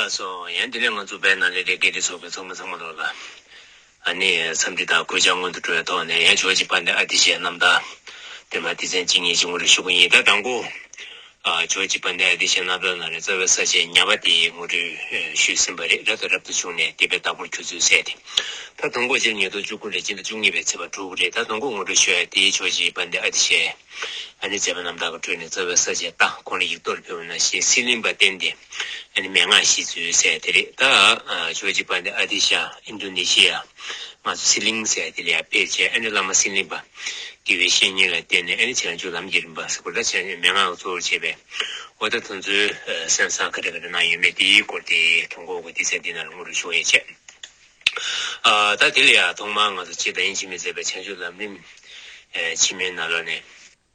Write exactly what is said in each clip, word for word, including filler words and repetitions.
སོ་ཡང་དེ་ནས་ང་ཚོ་བོད་ནང་ལ་ལས་ཀ་འདི་ཚོགས་པའི་ཚོགས་མི་ཚང་མ་ལོ་ལ། ཨ་ནི་འཚམས་འདྲི་དང་གུས་ཕྱག་སྔོན་དུ་འགྲོ་བའི་ཐོག་ནས་ཡང་ཇོ་བོ་རྗེ་དཔལ་ལྡན་ཨ་ཏི་ཤའི་རྣམ་ཐར་སྟོན་པ་སྡེ་ཚན་གཅིག་གཉིས་ཅིག་ངོ་སྤྲོད་ཞུ་གི་ཡིན། ད་དང་པོ། ཨ་ཇོ་བོ་རྗེ་དཔལ་ལྡན་ཨ་ཏི་ཤའི་རྣམ་ཐར་ནང་ནས་རྩ་བའི་ས་བཅད་ཉ་པ་དེ་ངོ་སྤྲོད་ཞུས་ཟིན་པ་རེད། རབ་དང་རབ་ཏུ་བྱུང་ནས་དེ་པའི་བདག་པོར་གྱུར་ཚུལ་གསལ་ཏེ། ད་དང་པོ་ཕྱི་ལོ་ཉིས་སྟོང་བཅུ་དགུ་ལོའི་སྤྱི་ཟླ་བཅུ་གཉིས་པའི་ཚེས་པ་དྲུག་རེད། ད་དང་པོ་ངོ་སྤྲོད་ཞུ་ཡ་དེ་ཇོ་བོ་རྗེ་དཔལ་ལྡན་ཨ་ཏི་ཤའི་ཨ་ནི་མཛད་པ་རྣམ་ཐར་གྱི་ཁྲོད་ནས་རྩ་བའི་ས་བཅད་ད་ཁོང་ལ་ཡིག་ཐོག་ལ་ཕུལ་བ་ནང་བཞིན་སྲིད་གླིང་པ་བསྟེན་ཏེ་ཨ་ནི་མན་ངག་བཞེས་ཚུལ་ཟེར་དེ་རེད། ད་ཇོ་བོ་རྗེ་དཔལ་ལྡན་ཨ་ཏི་ཤ་ཨིན་ཌོ་ནེ་ཤི་ཡ་ང་ཚོ་སི་ལིང་ཟེར་དེ་ལ་ཡང་ཕེབས་བྱས། ཨ་ནི་བླ་མ་སི་ལིང་པ་དགེ་བའི་བཤེས་གཉེན་ལ་བསྟེན་ནས་ཨ་ནི་བྱང་ཆུབ་ལམ་གྱི་རིམ་པ་ཟེར་བ་ལ་བྱས་ནས་མན་ངག་གཙོ་བོར་བྱས་པའི་འོ་ད་དེ་ཚོའི་གསན་བསམ་ག་འདྲ་ག་འདྲ་གནང་ཡོད་མེད་དེའི་སྐོར་དེ་དང་པོ་གི་དུས་ཚོད་འདི་ནང་ལ་ངོ་སྤྲོད་ཞུ་བ་ཡིན། བྱས། ཨ་ད་དེ་ལ་ཡང་ཐོག་མར་ང་ཚོ་རྗེ་བདག་ཉིད་འཆི་མེད་མཛད་པའི་བྱང་ཆུབ་ལམ་རིམ་ཨེ་འཆི་མེད་ནང་ལོགས་ནས།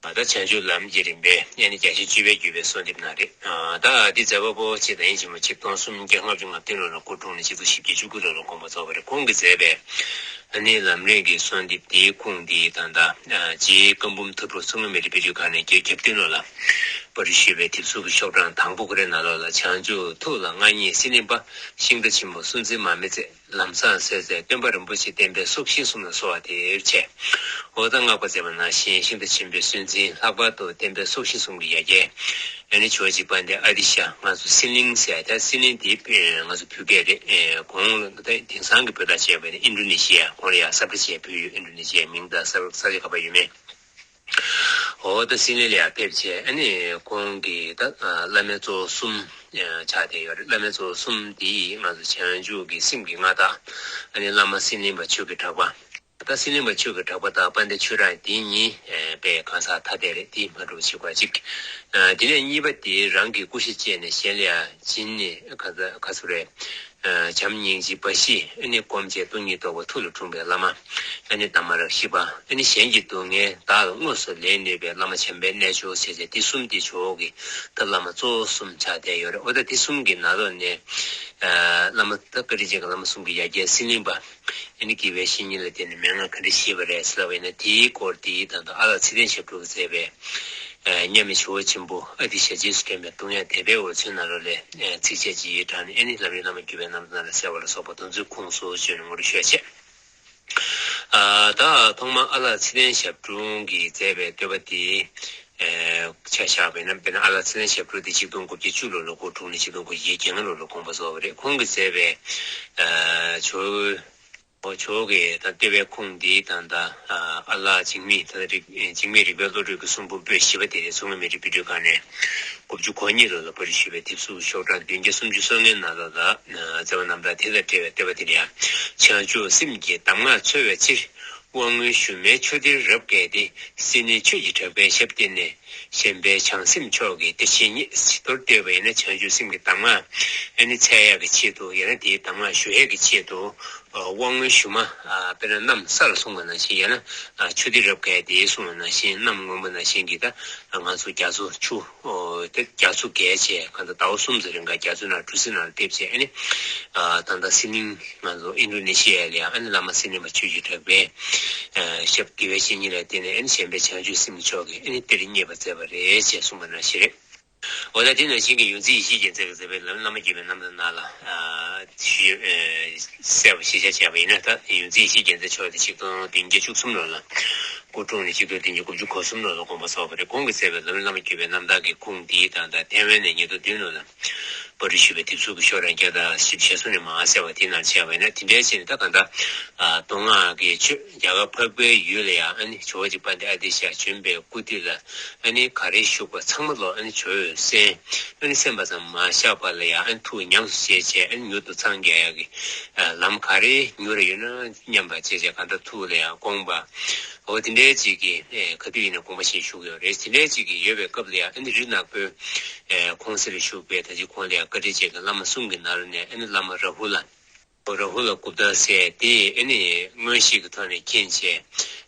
ད་བྱང་ཆུབ་ལམ་གྱི་རིམ་པའི་ཨ་ནི་རྒྱ་ཆེན་བཅུ་པའི་བརྒྱུད་པའི་གསོལ་འདེབས་ནང་རེད། ད་འདི་མཛད་པ་པོ་རྗེ་བདག་ཉིད་ཆེན་པོ་ཆིག་སྟོང་སུམ་བརྒྱ་ལྔ་བཅུ་ང་བདུན་ལོ་ལ་སྐུ་འཁྲུངས་ནས་ཆིག་སྟོང་བཞི་བརྒྱ་བཅུ་དགུ་ལོ་ལ་དགོངས་པ་རྫོགས་པ་རེད། ཁོང་གིས་མཛད་པའི་ཨ་ནི་ལམ་རིམ་གྱི་གསོལ་འདེབས་དེའི་ཁུངས་འདི་ད་ལྟ་རྗེ་བཀའ་འབུམ་ཐུབ་དྲུག་མཚོ་སྔོན་མི་རིགས་དཔེ་སྐྲུན་ཁང་ནས་བརྒྱད་བརྒྱ་བདུན་ལོ་ལ་པར་ཞུས་པའི་དེབ་གཟུགས་ཀྱི་ཤོག་གྲངས་དང་པོ་ཁོ་རའི་ནང་ལོགས་ལ། བྱང་ཆུབ་ཐུགས་ལ་མངའ་བརྙེས་སྲིད་གླིང་པ། ཤིང་རྟ་ཆེན་པོ་སྲོག་འཛིན་མར་མེ་མཛད། ལམ་བཟང་སྲོག་འཛིན་སྟོན་པ་རིན་པོ་ཆེ། བསྟན་པའི་སྲོག་ཤིང་གསུམ་ལ་གསོལ་བ་འདེབས་བྱས། འོ་ད་བསྔགས་པ་མཛད་པ་ནང་བཞིན་ཤིང་རྟ་ཆེན་པོའི་སྲོག་འཛིན། ལྷག་པར་དུ་བསྟན་པའི་སྲོག་ཤིང་གསུམ་གྱི་ཡ་གྱལ་ཨ་ནི་ཇོ་བོ་རྗེ་དཔལ་ལྡན་ཨ་ཏི་ཤ། ང་ཚོ་སི་ལིང་ཟེར་ཡ་དེ་སི་ལིང་དེ་ང་ཚོ་བོད་སྐད་རེད། གོང་ལ་དེང་སང་གི་བོད་དག་བྱས་པ་ནི་ཨིན་ཌོ་ནེ་ཤི་ཡ། གོང་ལ་ཡ་ས་པ་བྱས་བོད་ཡུལ་ཨིན་ཌོ་ནེ་ཤི་ཡའི་མིང་དང་ས་ས་ཆ་ག་པར་ཡོད་མེད། འོ་ད་སི་ལིང་ལ་ཡང་ཕེབས་བྱས། ཨ་ནི་ཁོང་གིས་ད་བླ་མའི་གཙོ་བོ་གསུམ་ཆགས་བསྡད་ཡོད་རེད། བླ་མའི་གཙོ་བོ་གསུམ་དེ་ང་ཚོ་བྱང་ཆུབ་ཀྱི་སེམས་ཀྱི་མངའ་བདག་ཨ་ནི་བླ་མ་སི་ལིང་པ་ཆོས་ཀྱི་གྲགས་པ། ད་སི་ལིང་པ་ཆོས་ཀྱི་གྲགས་པ་དང་དཔལ་ལྡན་ཆོས་གྲགས་དེ་གཉིས་དཔེ་གང་ཟག་ཐ་དད་རེད། དེ་མ་འགྲོ་བྱེད་དགོས་གཅིག་དེ་ནས་གཉིས་པ་དེ་རང་གི་སྐུ་ཤ་བཅད་ནས་གཞན་ལ་ཡང་བྱིན་ནས་ག་ག་ཚོད་རེད། བྱམས་སྙིང་རྗེ་འབའ་ཞིག་ཨ་ནི་སྒོམ་བྱས་སྟོང་ཉིད་རྟོགས་པ་ཐུགས་ལ་འཁྲུངས་པའི་བླ་མ། ཨ་ནི་དྷརྨ་རཀྵི་པ། ཨ་ནི་གཞན་གྱི་སྡུག་བསྔལ་བདག་ལ་དངོས་སུ་ལེན་ནུས་པའི་བླ་མ་བྱམས་པའི་རྣལ་འབྱོར་ཟེར་བྱས་དེ་གསུམ་དེ་ཇོ་བོ་གི་ད་བླ་མ་གཙོ་བོ་གསུམ་ཆགས་བསྡད་ཡོད་རེད། འོ་ད་དེ་གསུམ་གྱི་ནང་ལོགས་ནས་བླ་མ་ད་བཀའ་དྲིན་ཅན་གྱི་བླ་མ་གསུམ་གྱི་ཡ་གྱལ་སི་ལིང་པ་ཨ་ནི་དགེ་བའི་བཤེས་གཉེན་ལ་བརྟེན་ནས་མན་ངག་ག་འདྲ་བཞེས་པ་རེད་ཟེར་ལབ་པ་ཡིན་ན། དེའི་སྐོར་དེ་ད་ལྟ་ཨ་ལགས་ཚེ་བརྟན་ཞབས་དྲུང་གིས་མཛད་པའི་མཉམ་མེད་ཇོ་བོ་ཆེན་པོ་ཨ་ཏི་ཤ་རྗེས་སུ་དྲན་པའི་སྡུག་བསྔལ་དད་པའི་འོལ་ཚོད་ནང་ལོགས་ལས་ཚིགས་བཅད་ཅིག་དྲངས་ནས་ཨ་ནི་ལམ་རིམ་བླ་མ་བརྒྱུད་པའི་རྣམ་ཐར་ལ་གསལ་བ་ལ་སོགས་པ་དེ་ཚོའི་ཁུངས་སུ་བཅོལ་ནས་ངོ་སྤྲོད་ཞུ་ཡ་བྱས། ཨ་ད་ཐོག་མར་ཨ་ལགས་ཚེ་བརྟན་ཞབས་དྲུང་གིས་མཛད་པའི་བསྟོད་པ་དེ་ཨེ་ཆ་བཞག་པ་ཡིན་ན། དཔེར་ན་ཨ་ལགས་ཚེ་བརྟན་ཞབས་དྲུང་དེ་ཆིག་སྟོང་དགུ་བརྒྱ་བཅུ་ལོ་ལ་སྐུ་འཁྲུངས་ནས་ཆིག་སྟོང་དགུ་བརྒྱ་བརྒྱད་ལོ་ལ་དགོངས་པ་རྫོགས་པ་རེད། ཁོང་གིས་མཛད་པའི་ཨ་ཇོ་ཇོ་བོ་གི་ད་བསྟོད་པའི་ཁུངས་འདི་ད་ལྟ་ཨ་ལགས་འཇིགས་མེད་ད་ལྟ་རིག་འཇིགས་མེད་རིག་པའི་བློ་གྲོས་ཀྱི་གསུང་འབུམ་པོད་བཞི་པ་དེ་རེད། མཚོ་སྔོན་མི་རིགས་དཔེ་སྐྲུན་ཁང་ནས་དགུ་བཅུ་གོ་གཉིས་ལོ་ལ་པར་ཞུས་པའི་དེབ་གཟུགས་ཤོག་གྲངས་བདུན་བརྒྱ་སུམ་ཅུ་སོ་ལྔའི་ནང་ལོགས་ལ་མཛད་པ་རྣམ་ཐར་དེ་དང་འབྲེལ་བའི་བསྟོད་པ་དེ་ལ་ཡང་། བྱང་ཆུབ་སེམས་ཀྱི་གདམས་ངག་འཚོལ་བའི་ཕྱིར། དབང་ལྔའི་ཞུན་མའི་ཆུ་གཏེར་རབ་བརྒལ་ཏེ། སྲིད་གླིང་ཆོས་ཀྱི་གྲགས་པའི་ཞབས་བརྟན་ནས། གཞན་ཕན་བྱང་སེམས་མཆོག་གི་གཏེར་ཆེན་རྙེད། མདོར་བསྡུས་པ་ཡིན་ན་བྱང་ཆུབ་སེམས་ཀྱི་གདམས་ངག་ཨ་ནི་འཚོལ་ཡག་གི་ཆེད་དུ། ཡང་ན་དེའི་གདམས་ངག་ཞུ་ཡག་གི་ཆེད་དུ། ཨ་དབང་ལྔའི་ཞུན་མ། ཨ་དཔེར་ན་གནམ་ས་ལ་གསུངས་པ་ནང་བཞིན། ཡང་ན་ཨ་ཆུ་གཏེར་རབ་བརྒལ་ཏེ་གསུངས་པ་ནང་བཞིན། གནམ་སྔོན་པོ་ནང་བཞིན་གྱི་ད་ང་ཚོ་རྒྱ་མཚོ་ཆུ་ཨོ་དེ་རྒྱ་མཚོ་བརྒལ་བྱས་གང་ལྟར་ཟླ་བ་གསུམ་ཙམ་རིང་ག་རྒྱ་མཚོ་ནང་གྲུ་གཟིངས་ནང་ལ་ཕེབས་བྱས། ཨ་ནི་ཨ་ད་ལྟ་སི་ལིང་ང་ཚོ་ཨིན་ཌོ་ནེ་ཤི་ཡ་ལ་ཡང་ཨ་ནི་བླ་མ་སི་ལིང་པ་ཆོས་ཀྱི་གྲགས་པའི་ཨ་ཞབས་དགེ་བའི་བཤེས་གཉེན་ལ་བརྟེན་ནས། ཨ་ནི་གཞན་ཕན་བྱང་ཆུབ་སེམས་མཆོག་གི་ཨ་ནི་གཏེར་རྙེད་པ་མཛད་པ་རེད་ཅེས་གསུངས་པ་ནང་བཞིན་རེད། འོ་ད་དེ་ནང་བཞིན་གྱི་ཡོངས་འཛིན་ཡེ་ཤེས་རྒྱལ་མཚན་གྱིས་མཛད་པའི་ལམ་བླ་མ་བརྒྱུད་པའི་རྣམ་ཐར་ནང་ལ་ཨ་ཞུ་ཨ་གསལ་བ་ཞིབ་ཆ་བྱས་པ་ཡིན་ན། ད་ཡོངས་འཛིན་ཡེ་ཤེས་རྒྱལ་མཚན་མཆོག་དེ་ཆིག་སྟོང་བདུན་བརྒྱ་བཅུ་གསུམ་ལོ་ལ་སྐུ་འཁྲུངས་ནས་ཆིག་སྟོང་བདུན་བརྒྱ་དགུ་བཅུ་གོ་གསུམ་ལོ་ལ་དགོངས་པ་རྫོགས་པ་རེད། ཁོང་གིས་མཛད་པའི་ལམ་བླ་མ་བརྒྱུད་པའི་རྣམ་ཐར་གྱི་ཁུངས་འདི་ད་ལྟ་ཐེ་ཝན་ནས་ཉིས་སྟོང་བདུན་ལོ་ལ་པར་ཞུས་པའི་དེབ་གཟུགས་ཀྱི་ཤོག་གྲངས་བརྒྱ་དང་བཞི་བཅུ་ཞེ་གསུམ་ནས་མར་གསལ་བ་དེ་ནང་བྱས་པ་ཡིན་ན། དེ་འདྲའི་ཕྱིར་ད་ག་འདྲ་ཨ་མདོ་སྔགས་ཀྱི་ཆོས་རྒྱ་གར་འཕགས་པའི་ཡུལ་ལ་ཡང་ཨ་ནི་ཇོ་བོ་རྗེ་དཔལ་ལྡན་ཨ་ཏི་ཤ་བྱོན་པའི་སྐུ་དུས་ལ་ཨ་ནི་ག་རེ་བཞུགས་པ་ཚང་མ་ལོ་ཨ་ནི་ཇོ་བོས་གསན། ཨ་ནི་གསན་པ་ཙམ་མ་བཞག་པ་ལ་ཡང་ཨ་ནི་ཐུགས་ཉམས་སུ་བཞེས་བྱས། ཨ་ནི་མྱུར་དུ་འཚང་རྒྱ་ཡག་གི་ཨ་ལམ་ག་རེ་མྱུར་ཡོད་ན་སྙམ་པ་བྱས་བྱས། གང་ལྟར་ཐུགས་ལ་ཡང་དགོངས་པ། འོ་དེ་འདྲའི་ཅིག་གི་ཨེ་ག་དུས་ཡིན་ན་དགོངས་པ་བཞེས་བཞུགས་ཡོད་རེད། དེ་འདྲའི་ཅིག་གི་ཡོད་པའི་སྐབས་ལ་ཡང་ཨ་ནི་རི་ནག་པོའི་ཨེ་ཁོང་གསེང་ལ་བཞུགས་པའི་ད་ཅི་ཁོང་ལ་ཡང་བཀའ་དྲིན་ཅན་གྱི་བླ་མ་གསུམ་གྱི་ནང་ནས་ཨ་ནི་བླ་མ་ར་ཧུ་ལ། ར་ཧུ་ལ་གུཔྟ་ཟེར་དེ་ཨ་ནི་མངོན་ཤེས་ཀྱི་ཐོག་ནས་མཁྱེན་བྱས།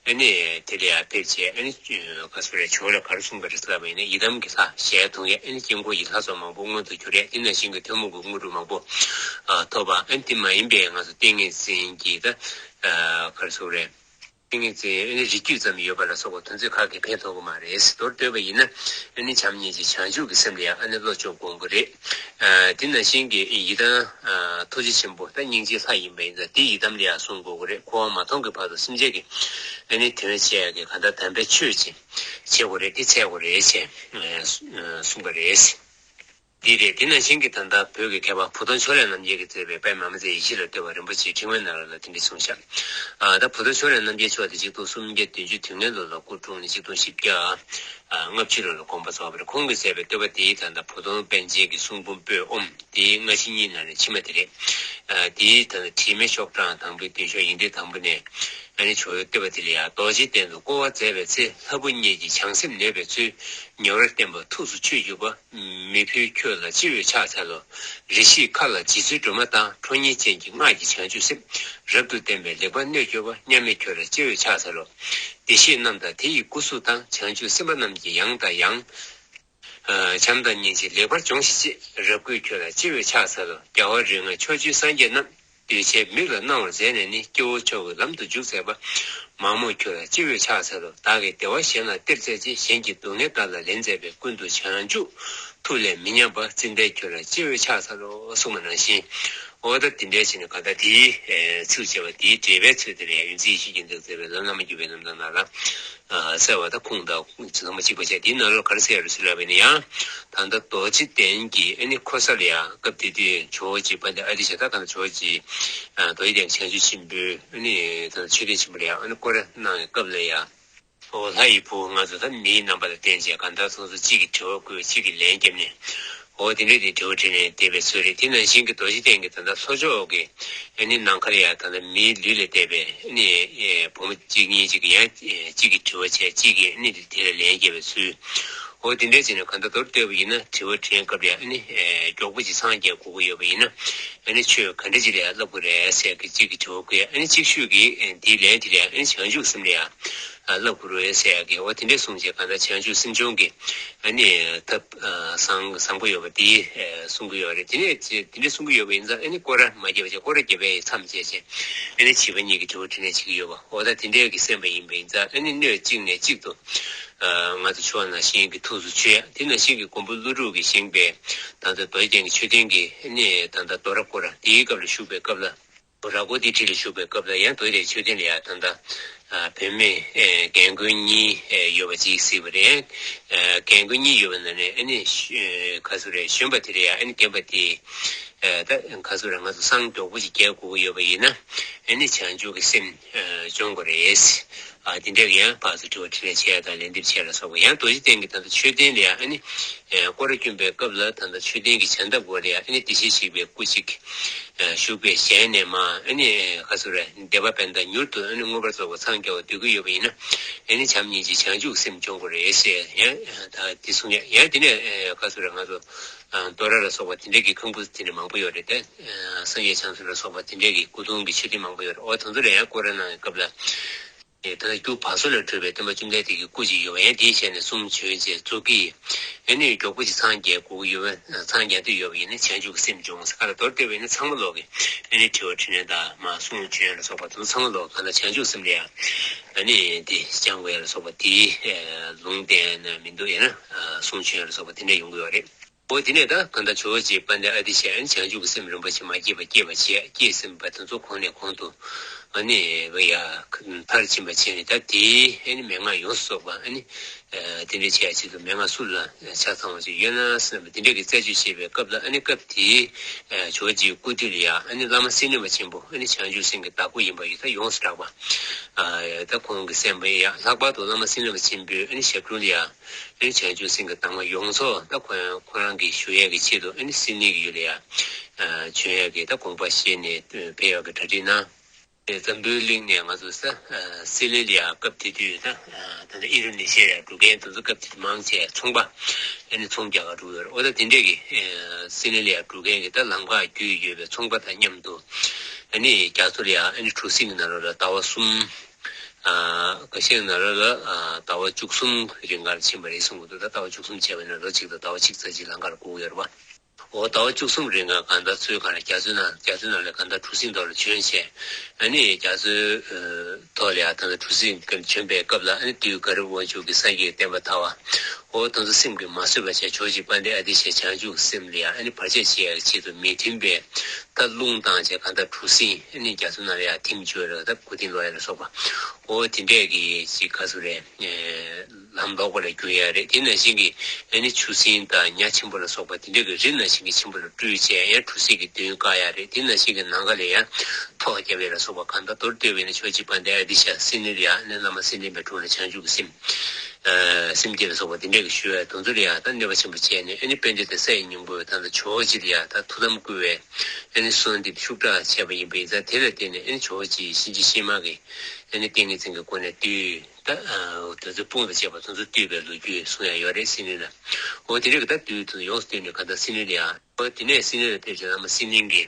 ཨ་ནི་དེ་ལ་ཡང་ཕེབས་བྱས། ཨ་ནི་ག་ཚོད་རེད། ཇོ་བོ་ལ་ག་རེ་གསུངས་པ་རེད་ཟེར་ལབ་པ་ཡིན་ན། ཡི་དམ་གྱི་ལྷ་ཞལ་མཐོང་ཡས། ཨ་ནི་དཀྱིལ་འཁོར་གྱི་ལྷ་ཚོགས་མང་པོ་མངོན་དུ་གྱུར་ཡས། དེ་ནང་བཞིན་གྱི་ཐུན་མོང་གི་དངོས་གྲུབ་མང་པོ་ཨ་ཐོབ་པ། ཨ་ནི་དེ་མ་ཡིན་པའི་ང་ཚོ་ཏིང་ངེ་འཛིན་གྱི་ད་ཨ་ག་རེ་ཟེར་དགོས་རེད། ཏིང་ངེ་འཛིན་ཨ་ནི་རིགས་རྒྱུད་ཙམ་ཡོད་པ་ལ་སོགས་པ་དོན་ཚན་ཁག་གིས་ཕན་ཐོགས་ཀྱི་མ་རེད། མདོར་བསྡུས་པ་ཡིན་ན་ཨ་ནི་བྱམས་སྙིང་རྗེ་བྱང་ཆུབ་ཀྱི་སེམས་ལ་ཡང་ཨ་ནི་བློ་སྦྱོང་དགོས་ཀྱི་རེད། ཨ་དེ་ནང་བཞིན་གྱི་ཡི་དམ་ཨ་ཐུགས་རྗེ་ཆེན་པོ་ད་སྙིང་རྗེའི་ལྷ་ཡིན་པ་ཡིན་ཙང་དེ་ཡི་དམ་ལ་ཡང་བསྲུང་དགོས་ཀྱི་རེད། འཁོར་བ་མ་སྟོངས་ཀྱི་བར་དུ་སེམས་ཅན་གྱི་ཨ་ནི་དོན་བྱེད་ཡག་གི་གང་ལྟར་དམ་པའི་ཆོས་ཅིག་བྱེད་དགོས་རེད། དེ་འཚལ་དགོས་རེད་ཅེས་གསུངས་པ་རེད། འདི་རེད། དེ་ནང་བཞིན་གྱི་ད་ལྟ་བོད་ཀྱི་མཁས་པ་བུ་སྟོན་ཕྱོགས་ལས་རྣམ་རྒྱལ་གྱིས་མཛད་པའི་དཔལ་མ་མི་མཛད་ཡེ་ཤེས་ལ་ལྟོས་པ་རིན་པོ་ཆེའི་ཕྲེང་བའི་ནང་ལ་དེ་འདྲ་གསུངས་ཤག་ཨ་ད་བུ་སྟོན་ཕྱོགས་ལས་རྣམ་རྒྱལ་མཆོག་དེ་ཆིག་སྟོང་སུམ་བརྒྱ་བདུན་ཅུ་དོན་ལྔའི་ལོ་ལ་སྐུ་འཁྲུངས་ནས་ཆིག་སྟོང་བཞི་བརྒྱ་ལྔ་བཅུ་ལོ་ལ་དགོངས་པ་རྫོགས་པ་རེད། ཁོང་གིས་མཛད་པའི་བསྟོད་པ་དེའི་ད་ལྟ་བུ་སྟོན་པཎ་ཆེན་གྱི་གསུང་འབུམ་པོད་ཨོམ་དེའི་སྔ་ཕྱི་གཉིས་ནང་ནས་ཕྱི་མ་དེ་རེད། ཨ་དེའི་ད་ལྟ་དྲི་མེད་ཤོག་གྲངས་དང་པོའི་མདུན་ཤོག་ཡིག་ཕྲེང་དང་པོ་ནས་ཨ་ནི་ཇོ་བོའི་བསྟོད་པ་དེ་ལ་ཡང་རྡོ་རྗེ་གདན་དུ་བསྐོར་བ་མཛད་པའི་ཚེ། ལྷ་བུ་གཉིས་ཀྱིས་བྱང་སེམས་ནོད་པའི་ཚུལ། ཉེ་བར་བསྟན་པ་ཐུགས་སུ་ཆུད་གྱུར་པ། མི་ཕོད་ཁྱོད་ལ་སྤྱི་བོས་ཕྱག་འཚལ་ལོ། རེ་ཞིག་མཁའ་ལ་རྗེ་བཙུན་སྒྲོལ་མ་དང་། ཁྲོ་གཉེར་ཅན་གྱི་སྔགས་ཀྱི་བྱང་ཆུབ་སེམས། རབ་ཏུ་བརྟན་པའི་ལེགས་པར་གནས་གྱུར་པ། མཉམ་མེད་ཁྱོད་ལ་སྤྱི་བོས་ཕྱག་འཚལ་ལོ། བདེ་གཤེགས་རྣམས་དང་དེ་ཡི་སྐུ་གཟུགས་དང་། བྱང་ཆུབ་སེམས་དཔའ་རྣམས་ཀྱིས་ཡང་དང་ཡང་། བྱམས་དང་སྙིང་རྗེ་ལེགས་པར་སྦྱོང་ཞིང་གཅེས། རབ་བསྐུལ་ཁྱོད་ལ་སྤྱི་བོས་ཕྱག་འཚལ་ལོ། རྒྱལ་བ་རིགས་ལྔ་ཕྱོགས་བཅུའི་སངས་རྒྱས་རྣམས། གདུལ་བྱའི་མིག་ལ་སྣང་བར་མཛད་ནས་ནི། སྐྱེ་བོ་མཆོག་གི་ལམ་དུ་འཇུག་མཛད་པ། མ་རྨོས་ཁྱོད་ལ་སྤྱི་བོས་ཕྱག་འཚལ་ལོ། བདག་གི་བདེ་བ་གཞན་ལ་སྟེར་མཛད་ཅིང་། གཞན་གྱི་སྡུག་བསྔལ་བདག་ལ་ལེན་མཛད་པའི། ཀུན་ཏུ་བྱང་ཆུབ་ཐུགས་ལས་མི་ཉམས་པ། ཙནྡན་ཁྱོད་ལ་སྤྱི་བོས་ཕྱག་འཚལ་ལོ། གསུངས་པ་ནང་བཞིན། འོ་ད་དེ་འདྲའི་ཕྱིར་ན་གང་ལྟར་དེའི་ཚིགས་བཅད་པ་དེའི་འགྲེལ་པའི་ཚུལ་དེ་ལ་ཡང་ཡོངས་འཛིན་ཡེ་ཤེས་ཀྱིས་མཛད་པའི་ལམ་བླ་མ་བརྒྱུད་པའི་རྣམ་ཐར་ནང་ལ། གསལ་བ་དང་ཁུངས་དང་ཚང་མ་གཅིག་པ་བྱས། དེའི་ནང་ལོགས་ག་རེ་གསལ་ཡོད་རེད་ཟེར་ལབ་པ་ཡིན་ན། ཡང་ད་ལྟ་རྡོ་རྗེ་གདན་གྱི་ཨ་ནི་འཁོར་ས་ལ་ཡང་སྐབས་དེ་དུས་ཇོ་བོ་རྗེ་དཔལ་ལྡན་ཨ་ཏི་ཤ་ད་ག་ན་ཇོ་བོ་རྗེ་རྡོ་རྗེ་གདན་བྱང་ཆུབ་ཆེན་པོའི་ཨ་ནི་ད་མཆོད་རྟེན་ཆེན་པོ་ལ་ཡང་ཨ་ནི་སྐོར་ར་གནང་བའི་སྐབས་ལ་ཡང་། ཨོ་ལྷ་ཡི་བུ་ང་ཚོ་ད་མིའི་རྣམ་པ་ལ་བརྟེན་བྱས་གང་ལྟར་སོ་སོ་གཅིག་གིས་དྲི་བ་བཀོད། གཅིག་གིས་ལན་བརྒྱབ་ནས། འོ་དེ་འདྲའི་དེ་དྲི་བ་དྲིས་ནས་བསྡད་པའི་ཚུལ་རེད། དེ་ནང་བཞིན་གྱི་རྡོ་རྗེ་གདན་གྱི་ད་ལྟ་ལྷོ་ཕྱོགས་ཀྱི་ཨ་ནི་ནམ་མཁར་ཡང་ད་ལྟ་མིའི་ལུས་ལས་འདས་པའི་ཨ་ནི་བུ་མོ་གཅིག་གཉིས་ཅིག་གིས་ཡང་གཅིག་གིས་དྲི་བ་བྱས། གཅིག་གིས་ཨ་ནི་དེ་ལ་ལན་བརྒྱབ་པའི་ཚུལ། འོ་དེ་འདྲའི་བྱས་ནས་གང་ལྟར་མདོར་བསྡུས་པ་ཡིན་ན་དྲི་བ་དྲིས་སྐབས་ལ་ཨ་ནི་མགྱོགས་པོ་ཅིག་སངས་རྒྱས་དགོས་ཀྱི་ཡོད་པ་ཡིན་ན། ཨ་ནི་ཆོས་ག་འདྲ་ཅིག་ལ་ཡང་བསླབ་དགོས་རེད་ཟེར་གྱི་གཅིག་གིས་དྲི་བ་བཀོད། ཨ་ནི་གཅིག་ཤོས་ཀྱིས་ཨ་ནི་དེའི་ལན་དེ་ལ་ཡང་ཨ་ནི་བྱང་ཆུབ་སེམས་ལ་ཡང་བསླབ་དགོས་རེད་ཟེར་ཡག་གི། འོ་དེ་འདྲས་གསུངས་བྱས་གང་ལྟར་བྱང་ཆུབ་སེམས་སྦྱོང་གི་ཨ་ནི་ཐབས་བཟང་བཟང་པོ་ཡོད་པ་དེ་གསུང་གི་ཡོད་རེད། དེ་ནས་དེ་འདྲས་གསུང་གི་ཡོད་པ་ཡིན་ཙང་ཨ་ནི་སྐོར་ར་མ་བརྒྱབ་པ་བྱས། སྐོར་ར་བརྒྱབ་པའི་མཚམས་བཅད་བྱས་ཨ་ནི་བྱིས་པ་གཉིས་ཀྱིས་དྲི་བ་དྲིས་ལན་བྱེད་ཀྱི་ཡོད་པ། འོ་ད་དེ་འདྲས་ཀྱི་སེམས་པ་ཡིན་པ་ཡིན་ཙང་ཨ་ནི་སྣོད་གཅིག་ནས་གཅིག་ཏུ་ང་ཚོ་ཆུ་བ་ནང་བཞིན་གྱི་ཐུགས་སུ་ཆུད་ཡ། དེ་ནང་བཞིན་གྱི་མགོན་པོ་ཀླུ་སྒྲུབ་ཀྱིས་བཞེངས་པའི་ད་ལྟ་རྡོ་རྗེ་གདན་གྱི་མཆོད་རྟེན་གྱི་ཨ་ནི་ད་ལྟ་རྡོ་ར་སྐོར་ར་དེའི་སྐབས་ལ་བཞུགས་པའི་སྐབས་ལ། ར་སྐོར་དེའི་འཁྲིས་ལ་བཞུགས་པའི་སྐབས་ལ་ཡང་རྡོ་རྗེ་མཆོད་རྟེན་ལ་ཡང་ད་ལྟ་བུད་མེད་རྒན་རྒོན་གཉིས་ཡོད་པ་ཅིག་གཟིགས་པ་རེད། རྒན་རྒོན་གཉིས་ཡོད་པ་ནང་ནས་ཨ་ནི་ག་ཚོད་རེད། གཞོན་པ་དེ་ལ་ཡང་ཨ་ནི་རྒན་པ་དེས་ད་ག་ཚོད་རེད། ང་ཚོ་སངས་མགྱོགས་པོ་ཅིག་རྒྱས་དགོས་ཀྱི་ཡོད་པ་ཡིན་ན་ཨ་ནི་བྱང་ཆུབ་ཀྱི་སེམས་སྦྱོང་དགོས་རེད། ཨ་དེ་འདྲ་ཡང་ཕར་ཚུར་དྲི་བ་དྲིས་ལན་བྱས་དང་ལན་འདེབས་བྱས་ལ་སོགས་པ། ཡང་རྡོ་རྗེ་གདན་གྱི་ད་ལྟ་མཆོད་རྟེན་ལ་ཡང་ཨ་ནི་སྐོར་ར་བསྐྱོན་པའི་སྐབས་ལ་ད་ལྟ་མཆོད་རྟེན་གྱི་བྱ་འདབས་སྐོར་ལ་ཡང་ཨ་ནི་བདེ་གཤེགས་ཞིག་པའི་སྐུ་གཅིག་བཞུགས་པའི་ཞལ་ནས་མར་ཨ་ནི་ག་ཚོད་རེད། བཟླས་པ་བན་དང་མྱུར་དུ་ཨ་ནི་མངོན་པར་རྫོགས་པར་འཚང་རྒྱ་བར་འདོད་ཀྱི་ཡོད་པ་ཡིན་ན་ཨ་ནི་བྱམས་སྙིང་རྗེ་བྱང་ཆུབ་སེམས་སྦྱོང་དགོས་རེད་ཟེར། ཡང་ད་དེ་གསུང་ཡ། ཡང་དེ་ནས་ག་ཚོད་རེད། ང་ཚོ་རྡོ་ར་ལ་སོགས་པ་དེ་འདྲ་གི་ཁང་བུ་དེ་འདྲ་མང་པོ་ཡོད་རེད་དེ། སངས་རྒྱས་བྱང་སེམས་ལ་སོགས་པ་དེ་འདྲ་གི་སྐུ་གདུང་གི་མཆོད་རྟེན་མང་པོ་ཡོད་རེད། འོ་དེ་ཚོ་ལ་ཡང་སྐོར་ར་གནང་བའི་སྐབས་ལ། ད་ལྟ་རྒྱུ་བ་སོ་ལས་གྲུབ་པའི་སྟོན་པ་བཅོམ་ལྡན་འདས་ཀྱི་སྐུ་ཅིག་ཡོད་པ་ཡང་དེའི་ཞལ་ནས་གསུང་བྱོན་བྱས་རྫོགས་ཀྱི། ཨ་ནི་མགྱོགས་པོ་ཅིག་སངས་རྒྱས་དགོས་ཀྱི་ཡོད་པ། སངས་རྒྱས་འདོད་ཡོད་པ་ཡིན་ན་བྱང་ཆུབ་ཀྱི་སེམས་སྦྱོང་ཟེར། ག་ལ་མདོར་བསྡུས་པ་ཡིན་ན་ཚང་མ་ལོག་གི་ཨ་ནི་དྲི་བ་དྲིས་ལན་དང་མར་གསུང་བྱོན་ལ་སོགས་པ་དེ་ཚོ་ཚང་མ་ལོག་གི་གང་ལྟར་བྱང་ཆུབ་སེམས་ལ་ཡང་ཨ་ནི་དེ་སྦྱང་དགོས་ཡ་ལ་སོགས་པ་དེའི་ལུང་བསྟན་ན་མི་འདུག་ཡིན་ན་གསུང་བྱོན་ལ་སོགས་པ་དེ་འདྲ་ཡོང་གི་ཡོད་རེད། འོ་དེ་ནས་ད་གང་ལྟར་ཇོ་བོ་རྗེ་དཔལ་ལྡན་ཨ་ཏི་ཤ་ཨ་ནི་བྱང་ཆུབ་ཀྱི་སེམས་རིམ་པ་བཞིན་མ་སྐྱེས་པ་སྐྱེས་པ་བྱས། སྐྱེས་ཟིན་པ་དེ་ཚོ་གོང་ནས་གོང་དུ་ཨ་ནི་བ་ཡ་མཐར་ཕྱིན་པ་བྱས་ནས་ད་དེའི་ཨ་ནི་མན་ངག་ཡོངས་སུ་རྫོགས་པ་ཨ་ནི་དེ་འདྲ་བྱས་ཡ་ཆེད་དུ་མན་ངག་སུ་ལ་ཆ་ཚང་བ་ཞིག་ཡོད་ན་བསམ་པ་དེ་འདྲ་གི་རྩད་གཅོད་བྱེད་པའི་སྐབས་ལ། ཨ་ནི་སྐབས་དེའི་ཇོ་བོ་རྗེའི་སྐུ་དུས་ལ་ཡ་ཨ་ནི་བླ་མ་སེང་གེ་པ་ཆེན་པོ་ཨ་ནི་བྱང་ཆུབ་སེམས་ཀྱི་བདག་པོ་ཡིན་པ་ཡིས་ད་ཡོངས་སུ་གྲགས་པ། ད་ཁོང་གི་སེམས་པ་ཡ་ལྷག་པར་དུ་བླ་མ་སེང་གེ་པ་ཆེན་པོའི་ཨ་ནི་ཞབས་དྲུང་ལ་ཡ། ཨེ་བྱང་ཆུབ་སེམས་ཀྱི་གདམས་ངག་ཡོངས་རྫོགས་ད་ཁོ་ཁོ་རང་གིས་ཞུ་ཡས་ཀྱི་ཆེད་དུ་ཨ་ནི་སིད་ནི་གི་ཡུལ་ལ་ཡང་བྱོན་ཡས་ཀྱི་ད་དགོངས་པ་བཞེས་ནས་ཕེབས་ཡས་ཀྱི་གྲ་སྒྲིག་གནང་། འཛམ་བུའི་གླིང་ནས་ང་ཚོ་ས་སིད་ནི་ལ་ཡང་སྐབས་དེ་དུས་ད་ད་ལྟ་ཨིན་རུ་ནེ་ཤི་ཡ་ལ་འགྲོ་མཁན་དེ་ཚོ་སྐབས་དེ་དུས་མང་ཆེ་ཚོང་པ་ཨ་ནི་ཚོང་རྒྱག་ག་འགྲོ་ཡོད་རེད། འོ་ད་དེ་འདྲས་ཀྱི་སིད་ནི་ལ་ཡང་འགྲོ་མཁན་གྱི་ད་ལམ་ཁ་བརྒྱུད་ཡོད་པའི་ཚོང་པ་དང་མཉམ་དུ་ཨ་ནི་རྒྱ་མཚོ་ལ་ཡང་ཨ་ནི་གྲུ་གཟིངས་ཀྱི་ནང་ལོགས་ལ་ཟླ་བ་གསུམ། ཁ་ཤས་ནང་ལ་ལ་ཟླ་བ་བཅུ་གསུམ་རིང་གར་ཕྱིན་པ་རེད་གསུང་གི་འདུག་ད་ཟླ་བ་བཅུ་གསུམ་བྱས་པ་ན་ལོ་གཅིག་དང་ཟླ་བ་གཅིག་ཙམ་ཅིག་ལམ་ཁར་སྒུག་ཡོད་རེད་པ། འོ་ཟླ་བ་བཅུ་གསུམ་རིང་ག་གང་ལྟར་ཚུལ་གང་ལ་རྒྱ་མཚོའི་ནང་རྒྱ་མཚོའི་ནང་ལས་གང་ལྟར་གྲུ་གཟིངས་ཐོག་ལ་བྱོན་བྱས། ཨ་ནི་རྒྱ་མཚོའི་ཐོག་ལ་ཡང་ད་ལྟ་གྲུ་གཟིངས་བྱོན་པའི་སྐབས་ལ་ཨ་ནི་བདུད་ག་རི་དབང་ཕྱུག་གི་སངས་རྒྱས་བསྟན་པ་དར་བ། འོ་དེ་ཚོ་སེམས་ཀྱིས་མ་བཟོད་པ་བྱས། ཇོ་བོ་རྗེ་དཔལ་ལྡན་ཨ་ཏི་ཤ་བྱང་ཆུབ་སེམས་ལ་ཡང་ཨ་ནི་བར་ཆད་བྱེད་ཡག་གི་ཆེད་དུ་མེ་ཐུན་པས་ད་རླུང་བཏང་བྱས་གང་ལྟར་གྲུ་གཟིངས་ཨ་ནི་རྒྱ་མཚོ་ནང་ལ་ཡང་ཐིམ་བྱས་རེད། ད་སྐུ་རྟེན་ལོག་ཡ་ལ་སོགས་པ། འོ་དེ་འདྲས་ཀྱི་ཅིག་ག་ཚོད་རེད། ལམ་ལོག་པ་ལ་འགྱུར་ཡ་རེད། དེ་ནང་བཞིན་གྱི་ཨ་ནི་ཆུ་སྲིན་དང་ཉ་ཆེན་པོ་ལ་སོགས་པ་དེ་འདྲ་གི་རི་ནང་བཞིན་གྱི་ཆེན་པོ་ལ་སྤྲུལ་བྱས་ཡང་གྲུ་གཟིངས་ཀྱི་མདུན་བཀག་ཡ་རེད། དེ་ནང་བཞིན་གྱི་ནམ་མཁའ་ལ་ཡང་ཐོག་བརྒྱབ་ཡ་ལ་སོགས་པ་གང་ལྟར་མདོར་བསྡུས་པ་ཡིན་ན་ཇོ་བོ་རྗེ་དཔལ་ལྡན་ཨ་ཏི་ཤ་སེམས་ནི་ལ་ཡང་ཨ་ནི་བླ་མ་སེམས་ལྡན་པའི་དྲུང་ལ་བྱང་ཆུབ་ཀྱི་སེམས་སེམས་བསྐྱེད་ལ་སོགས་པ་དེ་འདྲ་གི་ཞུ་བའི་དོན་ཚུལ་ལ་ཡང་ད་གནོད་པ་ཆེན་པོ་བྱས་ནས་ཨ་ནི་དཔལ་ལྡན་དང་ས་ཡི་སྙིང་པོ་ད་ལྟ་ཇོ་བོ་རྗེ་ལ་ཡང་ད་ཐུགས་དམ་བསྐུལ་བའི་ཨ་ནི་གསོལ་འདེབས་ཤུགས་དྲག་བྱས་པ་ཡིན་པས། ད་དེ་ལ་བརྟེན་ནས་ཨ་ནི་ཇོ་བོ་རྗེ་གཤིན་རྗེ་གཤེད་མ་གི་ཨ་ནི་ཏིང་ངེ་འཛིན་གྱི་སྒོ་ནས་བཏུལ། ད་དེ་ཚོའི་དཔུང་དང་བཅས་པ་དེ་ཚོ་བཏུལ་བའི་ལོ་རྒྱུས་གསུང་ཡ་ཡོད་རེད་སེམས་ནི་ལ། འོ་དེ་རིགས་ཀྱི་ད་བདུད་དེ་ཚོ་ཡོངས་སུ་བཏུལ་ནས་གང་ལྟར་སེམས་ནི་ལ་ཡང་། འོ་དེ་ནས་སེམས་ནི་ལ་ཕེབས་ཀྱི་བླ་མ་སེམས་ནི་གི་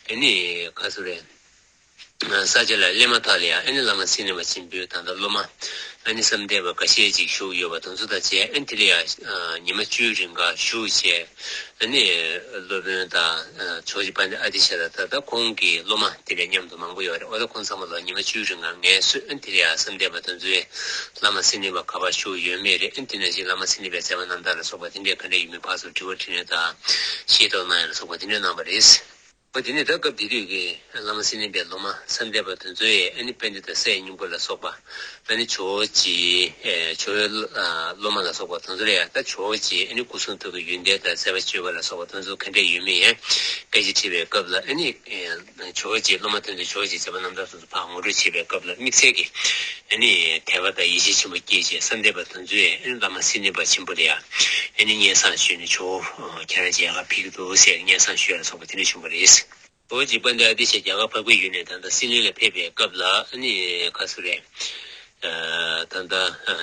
ཨ་ནི་ག་ཚོད་རེད། ས་ཆ་ལ་སླེབས་མ་ཐག་ལ་ཡང་ཨ་ནི་བླ་མ་སེམས་ནི་པ་ཆེན་པོའི་ད་ལྟ་སློབ་མ་ཨ་ནི་བསམ་གཏན་པ་འགའ་ཤས་ཅིག་བཞུགས་ཡོད་པ་དེ་ཚོ་དང་བཅས་ཨ་ནི་དེ་ལ་ཡང་ཉི་མ་བཅུའི་རིང་ག་བཞུགས་བྱས། ཨ་ནི་སློབ་དཔོན་དང་ཇོ་བོ་རྗེ་དཔལ་ལྡན་ཨ་ཏི་ཤ་དང་ད་ལྟ་ཁོང་གི་སློབ་མ་དེ་ལས་མཉམ་དུ་མང་པོ་ཡོད་རེད། འོ་ད་ཁོང་ཚང་མ་ལ་ཉི་མ་བཅུའི་རིང་ང་ངལ་གསོས། ཨ་ནི་དེ་ལ་ཡང་བསམ་གཏན་པ་དེ་ཚོའི་བླ་མ་སེམས་ནི་པ་ག་པར་བཞུགས་ཡོད་མེད་རེད། ཨ་ནི་དེ་ནང་བཞིན་བླ་མ་སེམས་ནི་པའི་མཛད་པ་རྣམ་ཐར་ལ་སོགས་པ་དེ་འདྲའི་ག་འདྲ་ཡོད་མེད་ཕར་ཚུར་དྲི་བ་དྲིས་ལན་དང་ཤེས་རྟོགས་གནང་ཡ་ལ་སོགས་པ་དེ་འདྲ་གནང་བ་རེད། འོ་དེ་ནས་ད་སྐབས་དེ་དུས་ཀྱི་བླ་མ་སེམས་ནི་པའི་སློབ་མ་བསམ་གཏན་པ་དེ་ཚོས་ཨ་ནི་དཔལ་ལྡན་དང་ས་ཡི་སྙིང་པོ་ལ་སོགས་པ་ཨ་ནི་ཇོ་བོ་རྗེ་ཇོ་བོའི་སློབ་མ་ལ་སོགས་པ་དེ་ཚོ་ལ་ཡང་ད་ཇོ་བོ་རྗེ་ཨ་ནི་སྐུ་གསུང་ཐུགས་ཀྱི་ཡོན་ཏན་དང་མཛད་པ་སྤྱོད་པ་ལ་སོགས་པ་དེ་ཚོ་ག་འདྲ་ཡོད་མེད་ཡང་སྐད་ཆ་དྲིས་པའི་སྐབས་ལ་ཨ་ནི་ཇོ་བོ་རྗེ་སློབ་མ་དེ་ཚོས་ཇོ་བོ་རྗེ་མཛད་པ་རྣམ་ཐར་དེ་ཚོ་ཕར་ངོ་སྤྲོད་བྱེད་པའི་སྐབས་ལ་དམིགས་བསལ་གྱི་ཨ་ནི་དད་པ་དང་ཡིད་ཆེས་ཆེན་པོ་སྐྱེས་བྱས་བསམ་གཏན་པ་དེ་ཚོས་ཨ་ནི་བླ་མ་སེམས་ནི་པ་ཆེན་པོ་ལ་ཡང་ཨ་ནི་སྙན་སེང་ཞུས་ནས་ཇོ་བོ་ཁྱེད་རང་ཅིག་ཡར་ཕེབས་ཀྱི་འདུག་ཟེར་སྙན་སེང་ཞུ་ཡ་ལ་སོགས་པ་དེ་འདྲ་བྱུང་བ་རེད། ཇོ་བོ་རྗེ་དཔལ་ལྡན་ཨ་ཏི་ཤ་རྒྱ་གར་འཕགས་པའི་ཡུལ་ནས་ད་ལྟ་སིད་ནི་ལ་ཕེབས་པའི་སྐབས་ལ་ཨ་ནི་ག་ཚོད་རེད། ད་ལྟ་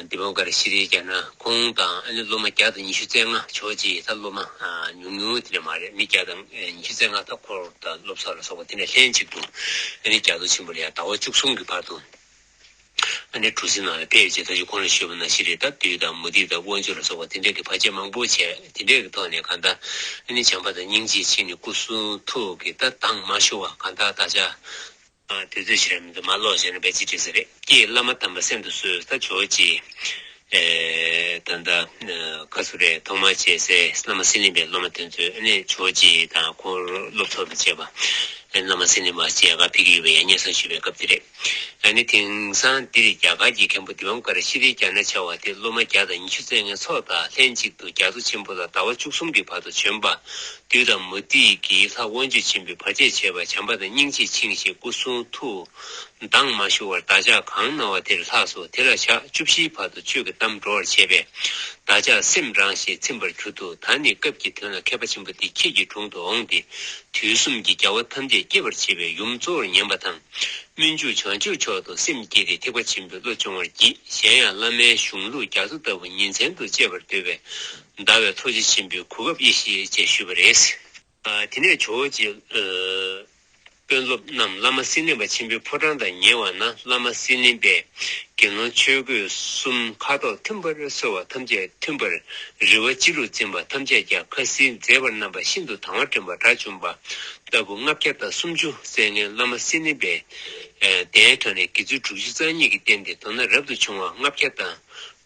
དི་པང་ཀ་ར་ཤྲཱི་ཨཱརྱ་ན་ཁོང་དང་ཨ་ནི་སློབ་མ་བརྒྱ་དང་ཉི་ཤུ་རྩ་ལྔ། ཇོ་བོ་རྗེ་ད་སློབ་མ་ཉུང་ཉུང་དེ་འདྲ་མ་རེད། མི་བརྒྱ་དང་ཉི་ཤུ་རྩ་ལྔ་ད་འཁོར་དང་སློབ་ཚོགས་ལ་སོགས་པ་དེ་འདྲ་ལྷན་ཅིག་ཏུ་ཨ་ནི་རྒྱ་མཚོ་ཆེན་པོ་ལ་ཡང་ཟླ་བ་བཅུ་གསུམ་གྱི་བར་དུ། ཨ་ནི་གྲུ་གཟིངས་ནང་ལ་ཕེབས་བྱས་ད་ཅི་གོང་ལ་ཞུས་པ་ནང་བཞིན་རེད། ད་བདུད་དང་མུ་སྟེགས་དང་དབང་ཕྱུག་ལ་སོགས་པ་དེ་འདྲས་ཀྱི་བར་ཆད་མང་པོ་བྱས། དེ་འདྲས་ཀྱི་ཐོག་ནས་གང་ལྟར་ཨ་ནི་བྱམས་པ་དང་སྙིང་རྗེའི་ཆེད་ནས་སྐུ་གསུང་ཐུགས་ཀྱི་ད་མདངས་མ་ཤོར་བ་གང་ལྟར་བདག་ཅག་དུས་ཚོད་ཞིག་རེད་མི་འདུག་མ་ཀློག་བྱས་ན་བས་ཅི་འགྲིག་ས་རེད། ཀྱེ་བླ་མ་དམ་པ་གསན་དུ་གསོལ། ད་ཇོ་བོ་རྗེ་ད་ལྟ་ག་ཚོད་རེད། ཐོག་མར་བྱས་སའི་བླ་མ་སིད་ནི་པའི་སློབ་མ་དེ་ཚོས་ཨ་ནི་ཇོ་བོ་རྗེ་དང་ཁོང་སློབ་ཚོགས་དང་བཅས་པ། བླ་མ་སིད་ནི་པ་བཅས་ག་ཕེབས་ཀྱི་ཡོད་པའི་ཡང་སྙན་སེང་ཞུ་བའི་སྐབས་དེ་རེད། ཨ་ནི་དེང་སང་འདིར་རྒྱ་གར་གྱི་མཁན་པོ་དི་པང་ཀ་ར་ཤྲཱི་ཨཱརྱ་ན་བྱ་བ་དེ་སློབ་མ་བརྒྱ་དང་ཉི་ཤུ་རྩ་ལྔའི་ཚོགས་དང་ལྷན་ཅིག་ཏུ་རྒྱ་མཚོ་ཆེན་པོ་ལ་ཟླ་བ་བཅུ་གསུམ་གྱི་བར་དུ་བྱོན་པ། བདུད་དང་མུ་སྟེགས་ཀྱི་ལྷ་དབང་ཕྱུག་ཆེན་པོས་བར་ཆད་བྱས་པ་བྱམས་པ་དང་སྙིང་རྗེས་འཆིང་ཞིང་སྐུ་གསུང་ཐུགས་མདངས་མ་ཤོར་བར་བདག་ཅག་གང་ན་བ་དེར་ལྷགས་སོ། དེ་ལ་ཞག་བཅུ་བཞིའི་བར་དུ་ཆོས་ཀྱི་གཏམ་སྒྲོགས་པར་བྱས་པས། བདག་ཅག་སེམས་རངས་ཤིང་ཚིམ་པར་གྱུར་ཏོ། ད་ནི་སྐབས་ཀྱི་དོན་ལ་མཁས་པ་ཆེན་པོ་འདི་ཁྱེད་ཀྱི་དྲུང་དུ་འོངས་ཏེ། དུས་གསུམ་གྱི་རྒྱལ་བ་ཐམས་ཅད་སྐྱེད་པར་བྱེད་པའི་ཡུམ་གཙོ་བོར་ཉན་པ་དང་། སྨོན་འཇུག་བྱང་ཆུབ་མཆོག་ཏུ་སེམས་བསྐྱེད་དེ་ཐེག་པ་ཆེན་པོའི་བློ་སྦྱོང་བར་བགྱི། གཞན་ཡང་བླ་མའི་གཞུང་ལུགས་རྒྱ་མཚོ་ལྟ་བུ་ཉིན་མཚན་དུ་སྤྱད་པར་འདོད་པས། ཟླ་བའི་ཐོ་ཕྱེ་ཆེན་པོའི་གོ་སྐབས་ཡེ་ཤེས་ཅེས་ཞུས་པ་རེད། དེ་ནས་ཇོ་བོ་རྗེ་དཔོན་སློབ་རྣམས་བླ་མ་སིད་ནི་པ་ཆེན་པོའི་ཕོ་བྲང་དང་ཉེ་བ་ན་བླ་མ་སིད་ནི་པས་དགེ་སློང་ཆོས་གོས་གསུམ་ཁ་དོག་མཐུན་པར་གསོལ་བ་ཐམས་ཅད་མཐུན་པར་རིལ་བ་སྤྱི་བླུགས་འཛིན་པ་ཐམས་ཅད་ཀྱང་ཁ་སིལ་མཛེས་པར་བསྣམས་པ་ཤིན་ཏུ་དང་བ་འདྲེན་པ་དགྲ་བཅོམ་པ་ལྟ་བུ་ལྔ་བརྒྱ་དང་སུམ་ཅུ་རྩ་ལྔའི་བླ་མ་སིད་ནི་པའི་གདན་དྲངས་ནས་དགེ་ཚུལ་དྲུག་ཅུ་རྩ་གཉིས་ཀྱིས་བསྟེན་ཏེ་མདོར་ན་རབ་ཏུ་བྱུང་བ་ལྔ་བརྒྱ་དང་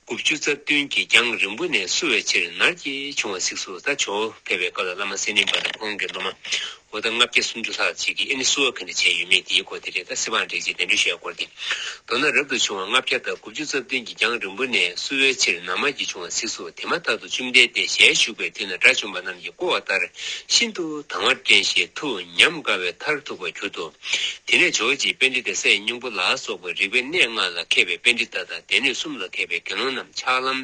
དགུ་བཅུ་རྩ་བདུན་གྱིས་རྒྱང་རིང་པོ་ནས་བསུ་བའི་ཕྱིར་ནར་གྱིས་བྱུང་བ་གཟིགས་སོ། ད་ཇོ་བོ་ཕེབས་པའི་སྐབས་ལ་བླ་མ་སིད་ནི་པ་དང་ཁོང་གི་སློབ་མ་འོ་ད་ལྔ་བརྒྱ་སུམ་ཅུ་ལྷག་ཅིག་གིས་ཨ་ནི་བསུ་བ་ག་འདྲ་བྱས་ཡོད་མེད་དེའི་སྐོར་དེ་རེད། ད་སྲིད་དབང་འབྲེལ་གྱིས་གདན་འདྲེན་ཞུ་ཡག་སྐོར་དེ། མདོར་ན་རབ་ཏུ་བྱུང་བ་ལྔ་བརྒྱ་དང་དགུ་བཅུ་རྩ་བདུན་གྱིས་རྒྱང་རིང་པོ་ནས་བསུ་བའི་ཕྱིར་ནར་མར་གྱིས་བྱུང་བ་གཟིགས་སོ། དེ་མ་ཐག་ཏུ་བཅོམ་ལྡན་འདས་ཞལ་བཞུགས་པའི་དུས་ན་དགྲ་བཅོམ་པ་རྣམས་ཀྱིས་བསྐོར་བ་ལྟར་ཤིན་ཏུ་དང་བ་འདྲེན་ཞིང་ཐུགས་ཉམས་དགའ་བའི་མཐར་ཐུག་པར་གྱུར་ཏོ། དེ་ནས་ཇོ་བོ་རྗེ་པཎྜི་ཏ་སའི་སྙིང་པོ་ལ་སོགས་པ་རིག་པའི་གནས་ལྔ་ལ་མཁས་པའི་པཎྜི་ཏ་དང་སྡེ་སྣོད་གསུམ་ལ་མཁས་པའི་དགེ་སློང་རྣམས་ཕྱག་ལམ།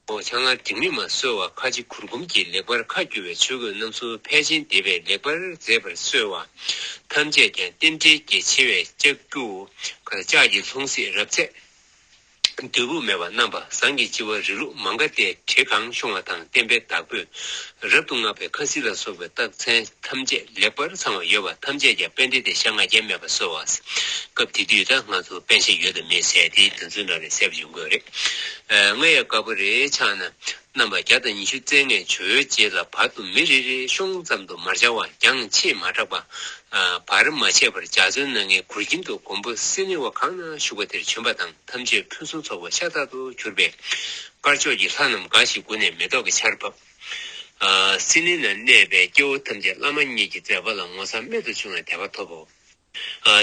འོ་ཕྱག་ལམ་འགྲིག་མིན་མ་གསོལ་བ་ཁ་ལྕེ་གུར་གུམ་གྱིས་ལེགས་པར་ཁ་བསྒྱུར་བའི་ཆོས་གོས་རྣམ་གསུམ་ཕལ་ཆེན་བསྡེབས་པས་ལེགས་པར་མཛེས་པར་གསོལ་བ། ཐམས་ཅད་ཀྱང་རྟེན་འབྲེལ་གྱི་ཆེ་བའི་ལྕགས་ཀྱུ། ལྕགས་ཀྱི་ལྷུང་བཟེད་རབ་བརྩེགས། འདོད་དབུགས་མེད་པར་བསྣམས་པ་ཟངས་ཀྱི་ལྕི་བ་རི་ལུག་མང་ག་སྟེ་དྲི་གང་ཤོང་བ་དང་བསྟན་པའི་བདག་པོས་རབ་ཏུ་བསྔགས་པའི་ཁ་སིལ་ལ་སོགས་པའི་རྟགས་མཚན་ཐམས་ཅད་ལེགས་པར་ཚང་བ་ཡོད་པ་ཐམས་ཅད་ཀྱང་པཎྜི་ཏའི་ཞལ་ང་རྒྱལ་མེད་པར་གསོལ་བ། སྐབས་དེ་དུས་ད་ང་ཚོ་པཎ་ཞྭ་ཡོད་དམ་མེད་ཟེར་དེ་དོན་ཚུལ་འདྲ་རེད་ཟེར་བ་ཡོང་གི་རེད། ཨ་ང་ཡང་དགའ་པོ་རེད་ཆགས་ན། རྣམ་པ་བརྒྱ་དང་ཉི་ཤུ་རྩ་ལྔའི་ཇོ་བོའི་རྗེས་ལ་བར་དུ་མི་རེ་རེའི་གཤོང་ཙམ་དུ་མ་བྱ་བར་རྒྱང་ཆེས་མ་དྲགས་པ། བར་མ་ཆད་པར་འཇའ་ཚོན་སྣ་ལྔའི་གུར་ཁྱིམ་དུ་མགོན་པོ་སིལ་ནི་བ་གང་ན་བཞུགས་པ་དེར་བྱོན་པ་དང་ཐམས་ཅད་ཕུན་སུམ་ཚོགས་པ་ཤ་སྟག་ཏུ་གྱུར་པས། དཀར་ཕྱོགས་ཀྱི་ལྷ་རྣམས་དགའ་ཞིང་མགུ་ནས་མེ་ཏོག་གི་ཆར་བབས། སིལ་ནི་ན་གནས་པའི་སྐྱེ་བོ་ཐམས་ཅད་བླ་མ་ཉིད་ཀྱི་མཛད་པ་ལ་ངོ་མཚར་རྨད་དུ་བྱུང་བའི་དད་པ་ཐོབ་བོ།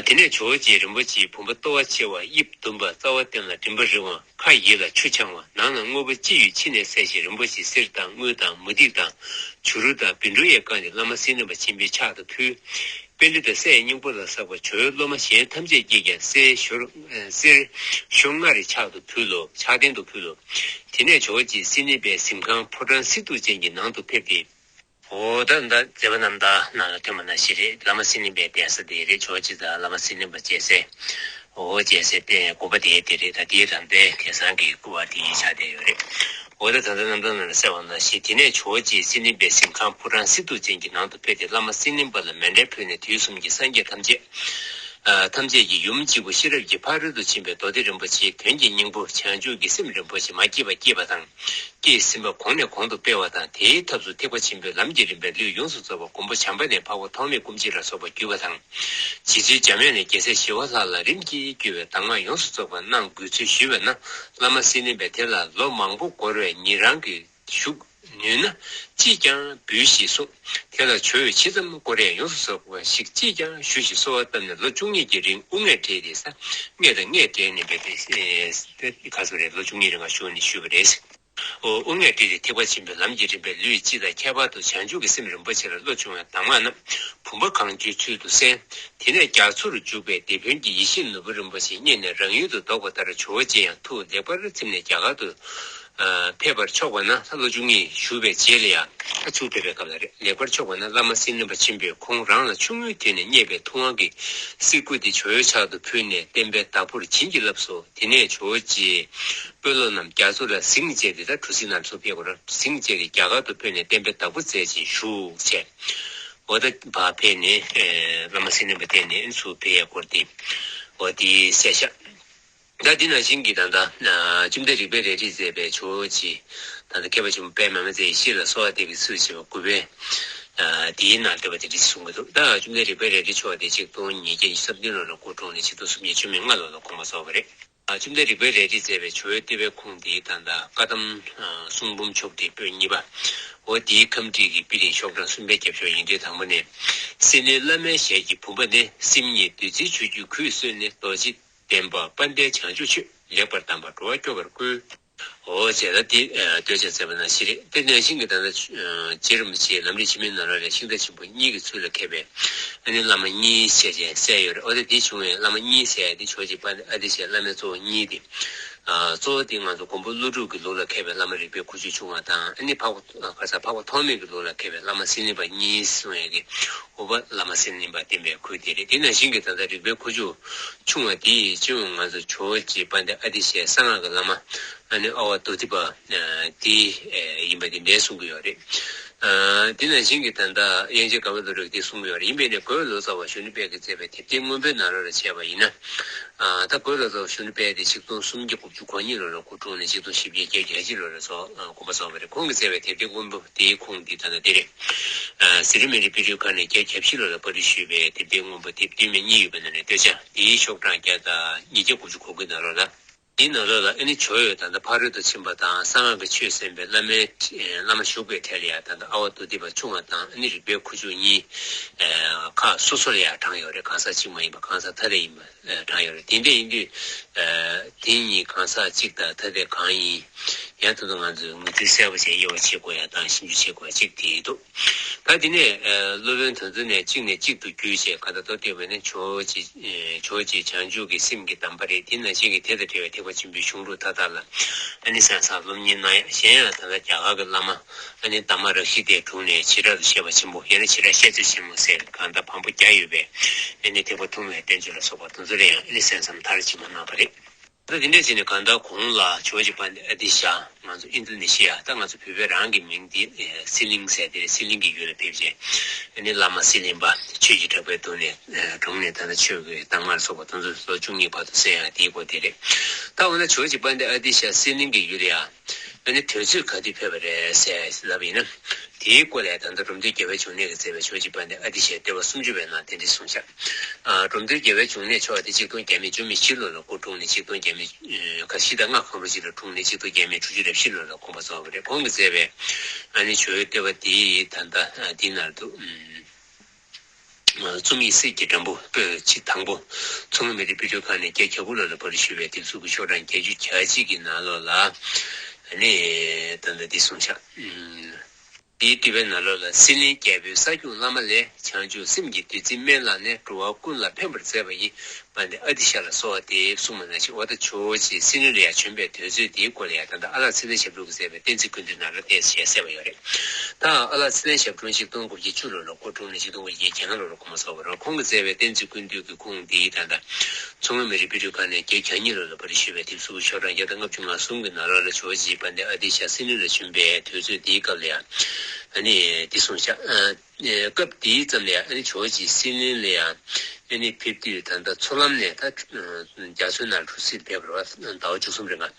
དེ་ནས་ཇོ་བོ་རྗེ་རིན་པོ་ཆེའི་བུམ་པ་ལྟོ་བ་ཆེ་བ། དབྱིབས་ཟླུམ་པ། རྩ་བ་སྟེང་ལ་མགྲིན་པ་རིང་བ། ཁ་ཡིད་ལ་ཆུ་འཕྱང་བ། ནང་ན་དངོས་པོ་ལྕི་ཡོད་ཕྱི་ནས་གསལ་ཞིང་རིན་པོ་ཆེ་གསེར་དང་དངུལ་དང་མུ་ཏིག་དང་བྱུ་རུ་དང་བཻ་ཌཱུརྱས་བཀང་སྟེ་བླ་མ་སིལ་ནི་པ་ཆེན་པོའི་ཕྱག་ཏུ་ཕུལ། པཎྜི་ཏ་སྲས་སྙིང་པོ་ལ་སོགས་པ་ཇོ་བོའི་སློབ་མ་གཞན་ཐམས་ཅད་ཀྱིས་ཀྱང་གསེར་ཞོར་གསེར་ཞོ་ལྔ་རེ་ཕྱག་ཏུ་ཕུལ་ལོ། ཕྱག་རྟེན་དུ་ཕུལ་ལོ། དེ་ནས་ཇོ་བོ་རྗེ་སིལ་ནི་པའི་གཟིམ་ཁང་ཕོ་བྲང་གསེར་གདུགས་ཅན་གྱི་ནང་དུ་ཕེབས་ཏེ། འོ་ད་ད་མཛད་པ་རྣམ་དག་ནང་ལ་ཐོན་པ་ནང་བཞིན་རེད། བླ་མ་སིལ་ནི་པའི་གདན་ས་དེ་རེད། ཇོ་བོ་རྗེ་དང་བླ་མ་སིལ་ནི་པ་མཇལ་སའི། འོ་མཇལ་སའི་རྟེན་དགོན་པ་དེའི་དེ་རེད། ད་དེའི་རང་དཔེ་དེང་སང་གི་སྐུ་བ་དེའི་ཆ་དེ་ཡོད་རེད། འོ་ད་ད་ལྟ་རྣམ་ཐར་ནང་ལ་གསལ་བ་ནང་བཞིན། དེ་ནས་ཇོ་བོ་རྗེ་སིལ་ནི་པའི་གཟིམ་ཁང་ཕོ་བྲང་གསེར་གདུགས་ཅན་གྱི་ནང་དུ་ཕེབས་ཏེ་བླ་མ་སིལ་ནི་པ་ལ་མཎྜལ་ཕུལ་ནས། དུས་གསུམ་གྱི་སངས་རྒྱས་ཐམས་ཅད་ཐམས་ཅད་ཀྱི་ཡུམ་གཅིག་པུ་ཤེས་རབ་ཀྱི་ཕ་རོལ་ཏུ་ཕྱིན་པའི་མདོ་སྡེ་རིན་པོ་ཆེའི་དོན་གྱི་སྙིང་པོ། བྱང་ཆུབ་ཀྱི་སེམས་རིན་པོ་ཆེ་མ་སྐྱེས་པ་སྐྱེས་པ་དང་། སྐྱེས་ཟིན་པ་གོང་ནས་གོང་དུ་སྤེལ་བ་དང་། དེའི་ཐབས་སུ་ཐེག་པ་ཆེན་པོའི་ལམ་གྱི་རིམ་པའི་ལུས་ཡོངས་སུ་རྫོགས་པ་མགོན་པོ་བྱམས་པ་ནས་འཕགས་པ་ཐོགས་མེད་སྐུ་མཆེད་ལ་སོགས་པར་བརྒྱུད་པ་དང་། རྗེ་བཙུན་འཇམ་དབྱངས་ནས་རྒྱལ་སྲས་ཞི་བ་ལྷ་ལ་རིམ་གྱིས་བརྒྱུད་པའི་གདམས་ངག་ཡོངས་སུ་རྫོགས་པ་གནང་དགོས་ཚུལ་ཞུས་པས་ན། བླ་མ་སིལ་ནི་པས་དེ་ལ་ལོ་མང་པོ་འགོར་བས་ཉིད་རང་གིས་བཞུགས་ནུས་ན་ཅིས་ཀྱང་འབུལ་ཞེས་གསུངས། དེ་ལ་ཇོ་བོས་ཇི་ཙམ་དཀོར་ཡང་ཡོངས་སུ་རྫོགས་པ་ཞིག་ཅིས་ཀྱང་ཞུ་ཞེས་གསོལ་བ་བཏབ་ནས་ལོ་བཅུ་གཉིས་ཀྱི་རིང་དབུ་སྔས་བྲེས་ཏེ་ས་སྔས་དང་སྔས་བྲེས་ནས་འབད་དེ། ཁ་སོ་རེད། ལོ་བཅུ་གཉིས་རིང་ང་བཞུགས་ནས་ཞུས་པ་རེད། དབུ་སྔས་བྲེས་ཏེ་ཐེག་པ་ཆེན་པོའི་ལམ་གྱི་རིམ་པའི་ལུས་སྤྱི་དང་ཁྱད་པར་དུ་བྱང་ཆུབ་ཀྱི་སེམས་རིན་པོ་ཆེ་ལ་བློ་སྦྱོང་བའི་གདམས་ངག་རྣམས་བུམ་པ་གང་བྱོའི་ཚུལ་དུ་གསན། དེ་ནས་རྒྱ་མཚོར་འཇུག་པའི་དེད་དཔོན་གྱི་ཡེ་ཤེས་ནོར་བུ་རིན་པོ་ཆེ་རྙེད་ནས་རང་ཡུལ་དུ་ལྡོག་པ་ལྟར་ཇོ་བོ་རྗེ་ཡང་ཐུགས་ལེགས་པར་ཚིམ་ནས་རྒྱ་གར་དུ་ཕེབས་པར་ཕྱོགས་པ་ན། ལྷ་ལོ་བཅུ་གཉིས་བཞུགས་པའི་རྗེས་ལ་ཡང་ཨ་ཚུར་ཕེབས་པའི་སྐབས་ལ་རེད། ལེགས་པར་ཕྱོགས་པ་ན་བླ་མ་སིལ་ནི་པ་ཆེན་པོས་ཁོང་རང་ལ་ཆུང་ངུའི་དུས་ནས་བརྙེས་པའི་ཐུབ་དབང་གི་གསེར་སྐུ་དེ་ཇོ་བོའི་ཕྱག་ཏུ་ཕུལ་ནས་བསྟན་པའི་བདག་པོར་བྱིན་གྱིས་བརླབས་སོ། དེ་ནས་ཇོ་བོ་རྗེས་དཔོན་སློབ་རྣམས་རྒྱ་མཚོ་ལ་གཟིངས་བཅས་ཏེ། ད་གྲུ་གཟིངས་ནང་ཚུར་ཕེབས་དགོས་ར། གཟིངས་བཅས་ཏེ་རྒྱ་གར་དུ་ཕེབས་ནས་བསྟན་པའི་བདག་པོ་མཛད་ཅིང་བཞུགས་བྱས། འོ་ད་ཕར་ཕེབས་ནས་བླ་མ་སིལ་ནི་པ་བསྟེན་ནས་ཚུར་ཕེབས་ཡས་སྐོར་དེ་འོ་དེ་གསལ་བཤད། ད་འདི་ནང་བཞིན་གྱི་ད་ལྟ་བཅོམ་ལྡན་རིག་པའི་རལ་གྲིས་མཛད་པའི་ཇོ་བོ་རྗེ། ད་ལྟ་མཁས་པ་ཆེན་པོ་པདྨ་མཛད་ཡེ་ཤེས་ལ་གསོལ་བ་འདེབས་པའི་ཚུལ་བྱེད་པ་དགུ་པའི་དེའི་ནང་བསྟོད་པ་དེ་འདྲ་གསུང་གི་འདུག་ད་བཅོམ་ལྡན་རིག་པའི་རལ་གྲིའི་ཆོས་དེ་ཆིག་སྟོང་ཉིས་བརྒྱ་ཉི་ཤུ་རྩ་བདུན་ལོ་ལ་སྐུ་འཁྲུངས་ནས་ཆིག་སྟོང་སུམ་བརྒྱ་བཅུ་མེད་ལྔ་ལོ་ལ་དགོངས་པ་རྫོགས་པ་རེད། བཅོམ་ལྡན་རིག་པའི་རལ་གྲིས་མཛད་པའི་ཇོ་བོའི་བསྟོད་པའི་ཁུངས་དེའི་ད་ལྟ་བཀའ་གདམས་གསུང་འབུམ་ཕྱོགས་བསྒྲིགས་པོད་གཉིས་པ། འོ་དེའི་ཁམས་བསྒྲིགས་ཀྱི་པི་ལིང་ཤོག་གྲངས་གསུམ་པའི་རྒྱབ་ཤོག་ཡིག་ཕྲེང་དང་པོ་ནས། སིལ་ནི་བླ་མའི་ཞལ་གྱི་བུམ་པ་ནི། སེམས་ཉིད་བདུད་རྩིའི་ཆུ་རྒྱུན་གུས་གསོལ་ནས། རྡོ་རྗེ་བདེན་པ་དཔལ་ལྡན་བྱང་ཆུབ་ཆོས། ལེགས་པར་གདམས་པ་འགྲོ་བ་སྐྱོབ་པར་བསྐུལ། འོ་ཅེས་ད་འདི་བསྟོད་ཆ་མཛད་པ་ནང་བཞིན་རེད། དེ་ནང་བཞིན་གྱི་ད་ལྟ་རྗེ་རིན་པོ་ཆེའི་ལམ་རིམ་འཆི་མེད་ནོར་བུ་ལས་ཤིང་རྟ་ཆེན་པོ་གཉིས་ཀྱི་ཚུལ་ལ་མཁས་པའི་ཨ་ནི་བླ་མ་གཉིས་ཞེས་བྱས་གསལ་ཡོད་རེད། འོ་ད་འདི་བྱུང་བའི་བླ་མ་གཉིས་ཟེར་ཡ་འདི་ཇོ་བོ་རྗེ་དཔལ་ལྡན་ཨ་ཏི་ཤའི་བླ་མའི་གཙོ་བོ་གཉིས་ཏེ། གཙོ་བོ་དེ་ང་ཚོ་མགོན་པོ་ཀླུ་སྒྲུབ་ཀྱི་ལུགས་ལ་མཁས་པའི་བླ་མ་རིག་པའི་ཁུ་བྱུག་ཆུང་བ་དང་། ཨ་ནི་འཕགས་པ་ག་ས་འཕགས་པ་ཐོགས་མེད་ཀྱི་ལུགས་ལ་མཁས་པའི་བླ་མ་སིལ་ནི་པ་གཉིས་གསུང་ཡས་ཀྱི་ཨུ་པ་བླ་མ་སིལ་ནི་པ་བསྟན་པའི་ཁུལ་དེ་རེད། དེ་ནང་བཞིན་གྱི་ད་ལྟ་རིག་པའི་ཁུ་བྱུག་ཆུང་བ་དེ་ཡི་སྤྱི་ཡོངས་ང་ཚོ་ཇོ་བོ་རྗེ་དཔལ་ལྡན་ཨ་ཏི་ཤའི་གསང་སྔགས་ཀྱི་བླ་མ་ཨ་ནི་ཨ་ཝ་དྷཱུ་ཏི་པ་དེ་ཡིན་པ་དེ་འདྲའི་གསུང་གི་ཡོད་རེད། དེ་ནང་བཞིན་གྱི་ད་ལྟ་དབྱངས་ཅན་དགའ་བའི་བློ་གྲོས་ཀྱིས་གསུངས་ཡོད་རེད། ཡིན་པས་ནི་གོས་ལོ་ཙཱ་བ་གཞོན་ནུ་དཔལ་གྱིས་མཛད་པའི་དེབ་ཐེར་སྔོན་པོའི་ནང་ལོགས་ལ་བྱས་པ་ཡིན་ན། ད་གོས་ལོ་ཙཱ་བ་གཞོན་ནུ་དཔལ་དེ་ཆིག་སྟོང་སུམ་བརྒྱ་དགུ་བཅུ་གོ་གཉིས་ལོ་ལ་སྐུ་འཁྲུངས་ནས་ཆིག་སྟོང་བཞི་བརྒྱ་བརྒྱད་ཅུ་གྱ་གཅིག་ལོ་ལ་སོགས་དགོངས་པ་རྫོགས་པ་རེད། ཁོང་གིས་མཛད་པའི་དེབ་ཐེར་སྔོན་པོ་དེའི་ཁུངས་འདི་ད་ལྟ་འདི་རེད། ཟི་རི་མི་རི་པི་རུའི་ཁ་ནས་བརྒྱད་ཅུ་གྱ་བཞི་ལོ་ལ་པར་སྐྲུན་ཞུས་པའི་དེབ་ཐེར་སྔོན་པོ་དེབ་བདུན་མའི་གཉིས་ཡོད་པའི་ནང་ནས་བསྟོད་བྱ་དེའི་ཤོག་གྲངས་བརྒྱ་དང་ཉིས་བརྒྱ་དགུ་བཅུ་གོ་དགུ་ནང་ལོགས་ལ། དེའི་ནང་ལོགས་ལ་ཨ་ནི་ཇོ་བོས་ད་ལྟ་ཕ་རོལ་ཏུ་ཕྱིན་པ་དང་གསང་སྔགས་ཀྱི་ཆོས་གསན་པའི་བླ་མའི་བླ་མ་བཞུགས་པའི་གྲས་ལ་ཡང་ད་ལྟ་ཨ་ཝ་དྷཱུ་ཏི་པ་ཆུང་བ་དང་ཨ་ནི་རིག་པའི་ཁུ་བྱུག་གཉིས་ཁག་སོ་སོ་ལ་ཡང་བགྲངས་ཡོད་རེད། གང་ཟག་གཅིག་མ་ཡིན་པ་གང་ཟག་ཐ་དད་ཡིན་པ་བགྲངས་ཡོད་རེད། དེ་འདྲ་ཡིན་དུས་དེ་གཉིས་གང་ཟག་གཅིག་དང་ཐ་དད་གང་ཡིན་ཡང་ད་དུང་ང་ཚོས་ངོས་འཛིན་གསལ་པོ་བྱས་དབྱེ་བ་ཕྱེ་དགོས་ཡ་དང་ཞིབ་འཇུག་བྱེད་དགོས་ཡ་གཅིག་དེ་འདུག་ད་དེ་ནས་སློབ་དཔོན་དེ་ཚོ་ནས་གཅིག་ནས་གཅིག་ཏུ་བརྒྱུད་བྱས་ག་ད་ལྟ་བསྟོད་པ་ནི་ཇོ་བོ་རྗེ་ཇོ་བོ་རྗེ་བྱང་ཆུབ་ཀྱི་སེམས་ཀྱི་གདམས་པ་རེད། དེ་ནང་བཞིན་གྱི་དེ་དང་འབྲེལ་བའི་ཐེག་པ་ཆེན་པོའི་གཞུང་ལུགས་མཐའ་དག་ལ་ཨ་ནི་གསན་བསམ་སློབ་གཉེར་གནང་ཡ། གཞན་ཡང་ད་ལྟ་རྒྱ་གར་གྱི་བླ་མ་ཨ་ནི་དྷརྨ་རཀྵི་ཏའི་དྲུང་ནས་བྱེ་བྲག་ཏུ་བཤད་པ་ཆེན་པོ་ཡང་ན་བྱེ་བྲག་བཤད་མཛོད་ཆེན་མོ་ཟེར་གང་ལྟར་བམ་པོ་བརྒྱ་ཡོད་པའི་ཨ་ནི་ཐེག་པ་ཐུང་བའི་བསྟན་བཅོས་ལ་སོགས་པ་དེ་ཚོ་ལ་ཡང་ཨ་ནི་གསན་བསམ་མཐར་ཕྱིན་པ་གནང་བ་རེད། ད་དེ་འདྲས་བྱས་ནས་གང་ལྟར་གོང་ལ་ཇོ་བོ་རྗེ་དཔལ་ལྡན་ཨ་ཏི་ཤ་ང་ཚོ་ཨིན་ཌོ་ནེ་ཤི་ཡ་ད་ང་ཚོ་བོད་པའི་རང་གི་མིང་འདི་སི་ལིང་ཟེར་དེ་རེད། སི་ལིང་གི་ཡུལ་ལ་ཕེབས་རྗེས་ཨ་ནི་བླ་མ་སི་ལིང་པ་ཆོས་ཀྱི་གྲགས་པའི་དྲུང་ནས་དྲུང་ནས་ད་ལྟ་ཆོས་ཀྱི་གདམས་ངག་སོགས་པ་དེ་ཚོ་ལོ་བཅུ་གཉིས་བར་དུ་གསན་ཡང་དེའི་སྐོར་དེ་རེད། ད་འོ་ན་ཇོ་བོ་རྗེ་དཔལ་ལྡན་ཨ་ཏི་ཤ་སི་ལིང་གི་ཡུལ་ལ་ཡང་ ཨ་ནི་དུས་ཚོད་ག་དུས་ཕེབས་པ་རེད་ཟེར་ལབ་པ་ཡིན་ན། དེའི་སྐོར་ལ་ད་ལྟ་འབྲོམ་སྟོན་རྒྱལ་བའི་འབྱུང་གནས་ཀྱིས་མཛད་པའི་ཇོ་བོ་རྗེ་དཔལ་ལྡན་ཨ་ཏི་ཤའི་ལྟེ་བ་སུམ་ཅུ་པའི་ནང་དེ་འདྲ་གསུངས་ཤག་ཨ། འབྲོམ་སྟོན་རྒྱལ་བའི་འབྱུང་གནས་ཕྱོགས་དེ་ཆིག་སྟོང་བརྒྱ་མེད་བཅུ་མེད་བཞི་ལོ་ལ་སྐུ་འཁྲུངས་ནས་ཆིག་སྟོང་བརྒྱ་མེད་ཁ་བཞི་དང་ལྔ་གང་རུང་ཅིག་ལ་འཁྲུངས་ནས་ཆིག་སྟོང་བརྒྱ་མེད་དྲུག་ཅུ་རེ་བཞི་ལོ་ལ་དགོངས་པ་རྫོགས་པ་རེད། ཁོང་གིས་མཛད་པའི་ཨ་ནི་ཇོ་བོའི་ལྟེ་བ་དེ་ད་ལྟ་འདི་ནང་དུ། རྩོམ་ཡིག་གསེར་གྱི་སྦྲམ་བུ་པོད་ཆིག་དང་པོ། མཚོ་སྔོན་མི་རིགས་དཔེ་སྐྲུན་ཁང་ནས་བརྒྱད་གྱ་དགུ་ལོ་ལ་པར་ཞུས་པའི་དེབ་གཟུགས་ཀྱི་ཤོག་གྲངས་བརྒྱད་ཅུ་གྱ་གཅིག་གི་ནང་ལོགས་ལ། ཨ་ནི་ད་ལྟ་འདི་གསུངས་ཤག་འདིའི་བསྡུས་པའི་ནང་ལོགས་ལ། སྲིད་གླིང་རྒྱལ་པོའི་ས་སྐྱོང་བླ་མ་ལས། བྱང་ཆུབ་སེམས་ཀྱི་བདུད་རྩི་སྨན་བླངས་ནས། འགྲོ་བ་ཀུན་ལ་ཕན་པར་མཛད་པ་ཡི། དཔལ་ལྡན་ཨ་ཏི་ཤ་ལ་གསོལ་བ་འདེབས་གསུངས་པ་ནང་བཞིན། འོ་ད་ཇོ་བོ་རྗེ་སྲིད་གླིང་ལ་ཡང་བྱོན་པའི་དུས་ཚོད་དེའི་སྐོར་ལ་ཡང་ད་ལྟ་ཨ་ལགས་ཚེ་བརྟན་ཞབས་དྲུང་གིས་མཛད་པའི་བསྟན་འཛིན་ཀུན་འདུས་ནང་ལ་བལྟས་ཞེས་གསལ་བ་ཡོད་རེད། ད་ཨ་ལགས་ཚེ་བརྟན་ཞབས་དྲུང་ཆིག་སྟོང་དགུ་བརྒྱ་བཅུ་ལོ་ལ་སྐུ་འཁྲུངས་ནས་ཆིག་སྟོང་དགུ་བརྒྱ་བརྒྱད་ལོ་ལ་དགོངས་པ་རྫོགས་པ་རེད། ཁོང་གིས་མཛད་པའི་བསྟན་འཛིན་ཀུན་འདུས་ཀྱི་ཁུངས་འདི་ད་ལྟ་མཚོ་སྔོན་མི་རིགས་དཔེ་སྐྲུན་ཁང་ནས་བརྒྱད་ཅུ་གྱ་གཉིས་ལོ་ལ་པར་ཞུས་པའི་དེབ་གཟུགས་ཤོག་གྲངས་བརྒྱ་དང་ལྔ་བཅུ་ང་གསུམ་གྱི་ནང་ལོགས་ལ་ཇོ་བོ་རྗེ་དཔལ་ལྡན་ཨ་ཏི་ཤ་སྲིད་གླིང་ལ་བྱོན་པའི་དུས་ཚོད་འདིའི་སྐབས་ལ་ཡང་ཨ་ནི་འདི་གསུངས་ཤག་ཨ། སྐབས་དེའི་ཙམ་ལ་ཡང་ཨ་ནི་ཇོ་བོ་རྗེ་སྲིད་གླིང་ལ་ཡང་ཨ་ནི་ཕེབས་དུས་ད་ལྟ་མཚོ་ལམ་ནས་ད་རྒྱ་མཚོའི་ནང་གྲུ་བཞི་ཕེབས་པ་རེད་བ། ཟླ་བ་བཅུ་གསུམ་རེ་ལྔ།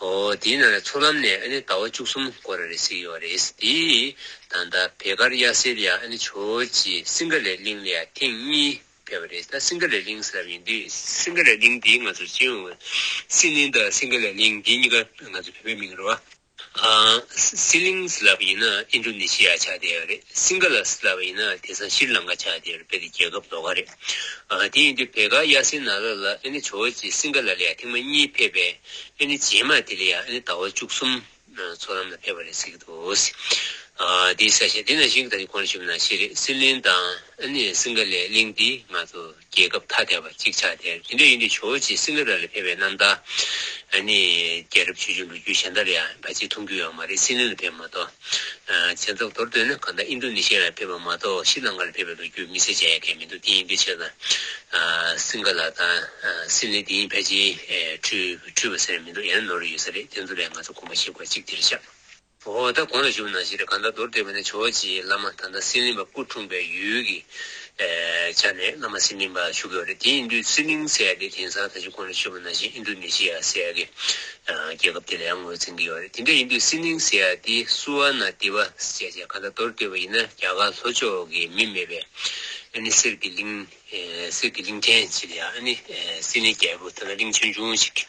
འོ་དེའི་ནང་ལ་མཚོ་ལམ་ནས་ཨ་ནི་ཟླ་བ་བཅུ་གསུམ་འགོར་རེ་ཟིག་ཡོད་རེད། དེ་ད་ལྟ་བེ་དཀར་གཡའ་སེལ་ལ་ཡང་ཨ་ནི་ཇོ་བོ་རྗེ་སིང་ག་ལའི་གླིང་ལ་ཡང་ཐེངས་གཉིས་ཕེབས་པ་རེད། ད་སིང་ག་ལའི་གླིང་ཟེར་བ་ཡིན་དུས་སིང་ག་ལའི་གླིང་དེ་ང་ཚོ་སྤྱི་ཡོངས་སྲིད་གླིང་དང་སིང་ག་ལའི་གླིང་དེ་གཉིས་ཀ་ང་ཚོ་བོད་པའི་མིང་རེད་བ། ཨ། སི་ལིང་ལབ་ཡིན་ན་ཨིན་ཌོ་ནེ་ཤི་ཡ་ཆགས་བསྡད་ཡོད་རེད། སིང་ག་ལ་ལབ་ཡིན་ན་དེང་སང་ཤྲི་ལང་ཀ་ཆགས་བསྡད་ཡོད་རེད། དཔེ་དེ་རྒྱལ་ཁབ་ལོགས་ཀ་རེད། ཨ། དེ་ཡིན་དུས་བེ་དཀར་གཡའ་སེལ་ནང་ལོགས་ལ་ཨ་ནི་ཇོ་བོ་རྗེ་སིང་ག་ལ་ལ་ཡ་ཐེངས་མ་གཉིས་ཕེབས་པའི་ཨ་ནི་རྗེས་མ་དེ་ལ་ཡ་ཨ་ནི་ཟླ་བ་བཅུ་གསུམ་མཚོ་ལམ་ལ་ཕེབས་པ་རེད་ཟེར་གྱི་འདུག་ཨ། དེའི་གསལ་བཤད་དེ་ནང་བཞིན་ད་ཅི་གོང་ལ་ཞུས་པ་ནང་བཞིན་རེད། སི་ལིང་དང་ཨ་ནི་སིང་ག་ལའི་གླིང་འདི་ང་ཚོ་རྒྱལ་ཁབ་ཐ་དད་པ་གཅིག་ཆགས་ཏེ། དེ་འདྲ་ཡིན་དུས་ཇོ་བོ་རྗེ་སིང་ག་ལ་ལ་ཕེབས་པའི་རྣམ་ཐར་ཨ་ནི་རྒྱལ་རབས་ཆོས་འབྱུང་ལོ་རྒྱུས་གཞན་དག་ལ་ཡང་ཕལ་ཆེར་མཐོང་རྒྱུ་ཡོད་མ་རེད། སི་ལིང་ལ་ཕེབས་མ་གཏོགས། ཨ། བྱས་ཙང་མདོར་བསྡུས་ན་གང་ལྟར་ཨིན་ཌོ་ནེ་ཤི་ཡ་ལ་ཕེབས་པ་མ་གཏོགས་ཤྲི་ལང་ཀ་ལ་ཕེབས་པའི་ལོ་རྒྱུས་དམིགས་བསལ་མཇལ་ཡ་གང་མི་འདུག་དེ་ཡིན་དུས་བྱས་ཙང་། ཨ། སིང་ག་ལ་དང་། ཨ། སི་ལིང་དེ་གཉིས་ཕལ་ཆེར། ཨེ། འཁྲུལ་འཁྲུལ་བ་ཟེར་མི་འདུག་ཡང་ན་ནོར་ཡོད་ས་རེད། དེ་ཚོ་ལ་ང་ཚོ་དགོངས་པ་བཞེས་དགོས་གཅིག་དེ་རེད་ཤག་འོ་ད་གོང་ལ་ཞུས་པ་ནང་བཞིན་རེད། གང་ལྟར་མདོར་བསྡུས་པ་ནི་ཇོ་བོ་རྗེའི་བླ་མ་ད་ལྟ་སི་ལིང་པ་སྐུ་འཁྲུངས་པའི་ཡུལ་གྱི་ཨེ། ཆ་ནས་བླ་མ་སི་ལིང་པ་ཞུ་གི་ཡོད་རེད། དེ་ཡིན་དུས་སི་ལིང་ཟེར་ཡ་དེ་དེང་སང་ད་ཅི་གོང་ལ་ཞུས་པ་ནང་བཞིན་ཨིན་ཌོ་ནེ་ཤི་ཡ་ཟེར་ཡ་གི་ཨ། རྒྱལ་ཁབ་དེ་ལ་ཡང་ངོས་འཛིན་གྱི་ཡོད་རེད། དེ་འདྲ་ཡིན་དུས་སི་ལིང་ཟེར་ཡ་དེ་བསུ་བ་ན་དི་བ་ཟེར་བྱས་གང་ལྟར་མདོར་བསྡུས་པ་ཡིན་ན་རྒྱ་གར་ལྷོ་ཕྱོགས་ཀྱི་མི་མེད་པའི་ཨ་ནི་གསེར་གྱི་གླིང་། ཨེ། གསེར་གྱི་གླིང་ཕྲན་ཅིག་ལ་ཡང་ཨ་ནི་ཨེ། སི་ལིང་རྒྱལ་པོ་ད་ལྟ་གླིང་ཆུང་ཆུང་ཞིག་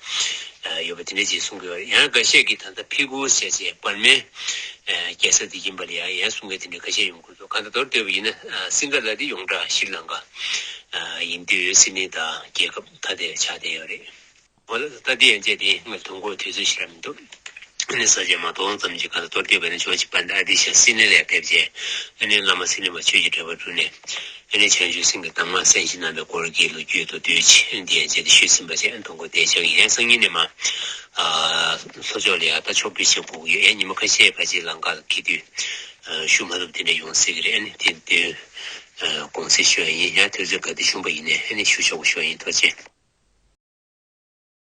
ཨེ། ཡོད་པ་དེ་འདྲ་ཅིག་གསུང་གི་ཡོད་རེད། ཡང་འགའ་ཤས་ཀྱིས་ད་ལྟ་ཕི་གུ་ཟེར་བྱས་བར་མའི་ཨེ། རྒྱལ་ས་དེ་ཡིན་པ་ལ་ཡང་ཡང་གསུང་མཁན་དེ་འདྲ་ཁ་ཤས་ཡོང་གི་འདུག་གང་ལྟར་མདོར་བསྡུས་པ་ཡིན་ན་ཨ། སིང་ག་ལ་དེ་ཡོངས་གྲགས་ཤྲི་ལང་ཀ་ཨ། ཡིན་དུས་སི་ལིང་དང་རྒྱལ་ཁབ་ཐ་དད་ཆགས་བསྡད་ཡོད་རེད། འོ་ལགས་སོ། ད་འདི་ཡན་ཆད་དེ་ང་དུས་འཁོར་དུས་ཚོད་ཞེ་དྲག་མི་འདུག་ཨ་ནི་ས་བཅད་མ་གཏོང་ཙམ་གྱི་ཁ་ལ་མདོར་བསྡུས་པ་ནི་ཇོ་བོ་རྗེ་དཔལ་ལྡན་ཨ་ཏི་ཤ་སི་ལིང་ལ་ཕེབས་རྗེས་ཨ་ནི་བླ་མ་སི་ལིང་པ་ཆོས་ཀྱི་འབྲེལ་བ་བསྒྲུབས་ནས་ཨ་ནི་བྱང་ཆུབ་སེམས་ཀྱི་གདམས་ངག་གསན་ཞིང་གནང་བའི་སྐོར་གྱི་ལོ་རྒྱུས་མདོར་བསྡུས་ཅིག་ཨ་ནི་འདི་ཡན་ཆད་དེ་ཞུས་ཟིན་པ་བྱས། ཨ་ནི་དུས་འཁོར་དེ་ཆགས་ཡིན། ཡང་སང་ཉིན་ནས་མ་ཨ་ལྷོ་ཕྱོགས་ལ་ཡང་ད་ཕྱོགས་ཕེབས་བྱེད་དགོས་ཀྱི་ཡོད། ཡང་ཉི་མ་ཁ་ཤས་ཕལ་ཆེར་ལམ་ཁ་ལ་འཁེལ་དུས་ཨ་བཞུགས་མ་ཐུབ་དེ་འདྲ་ཡོང་སྲིད་ཀྱི་རེད། ཨ་ནི་དེ་དུས་ཨ་དགོངས་སེལ་ཞུ་ཡ་ཡིན། ཡང་དུས་ཚོད་ག་དུས་བྱུང་པ་ཡིན་ནའི་ཨ་ནི་ཞུ་ཆོག་པ་ཞུ་ཡ་ཡིན། ཐུགས་རྗེ་ཆེ།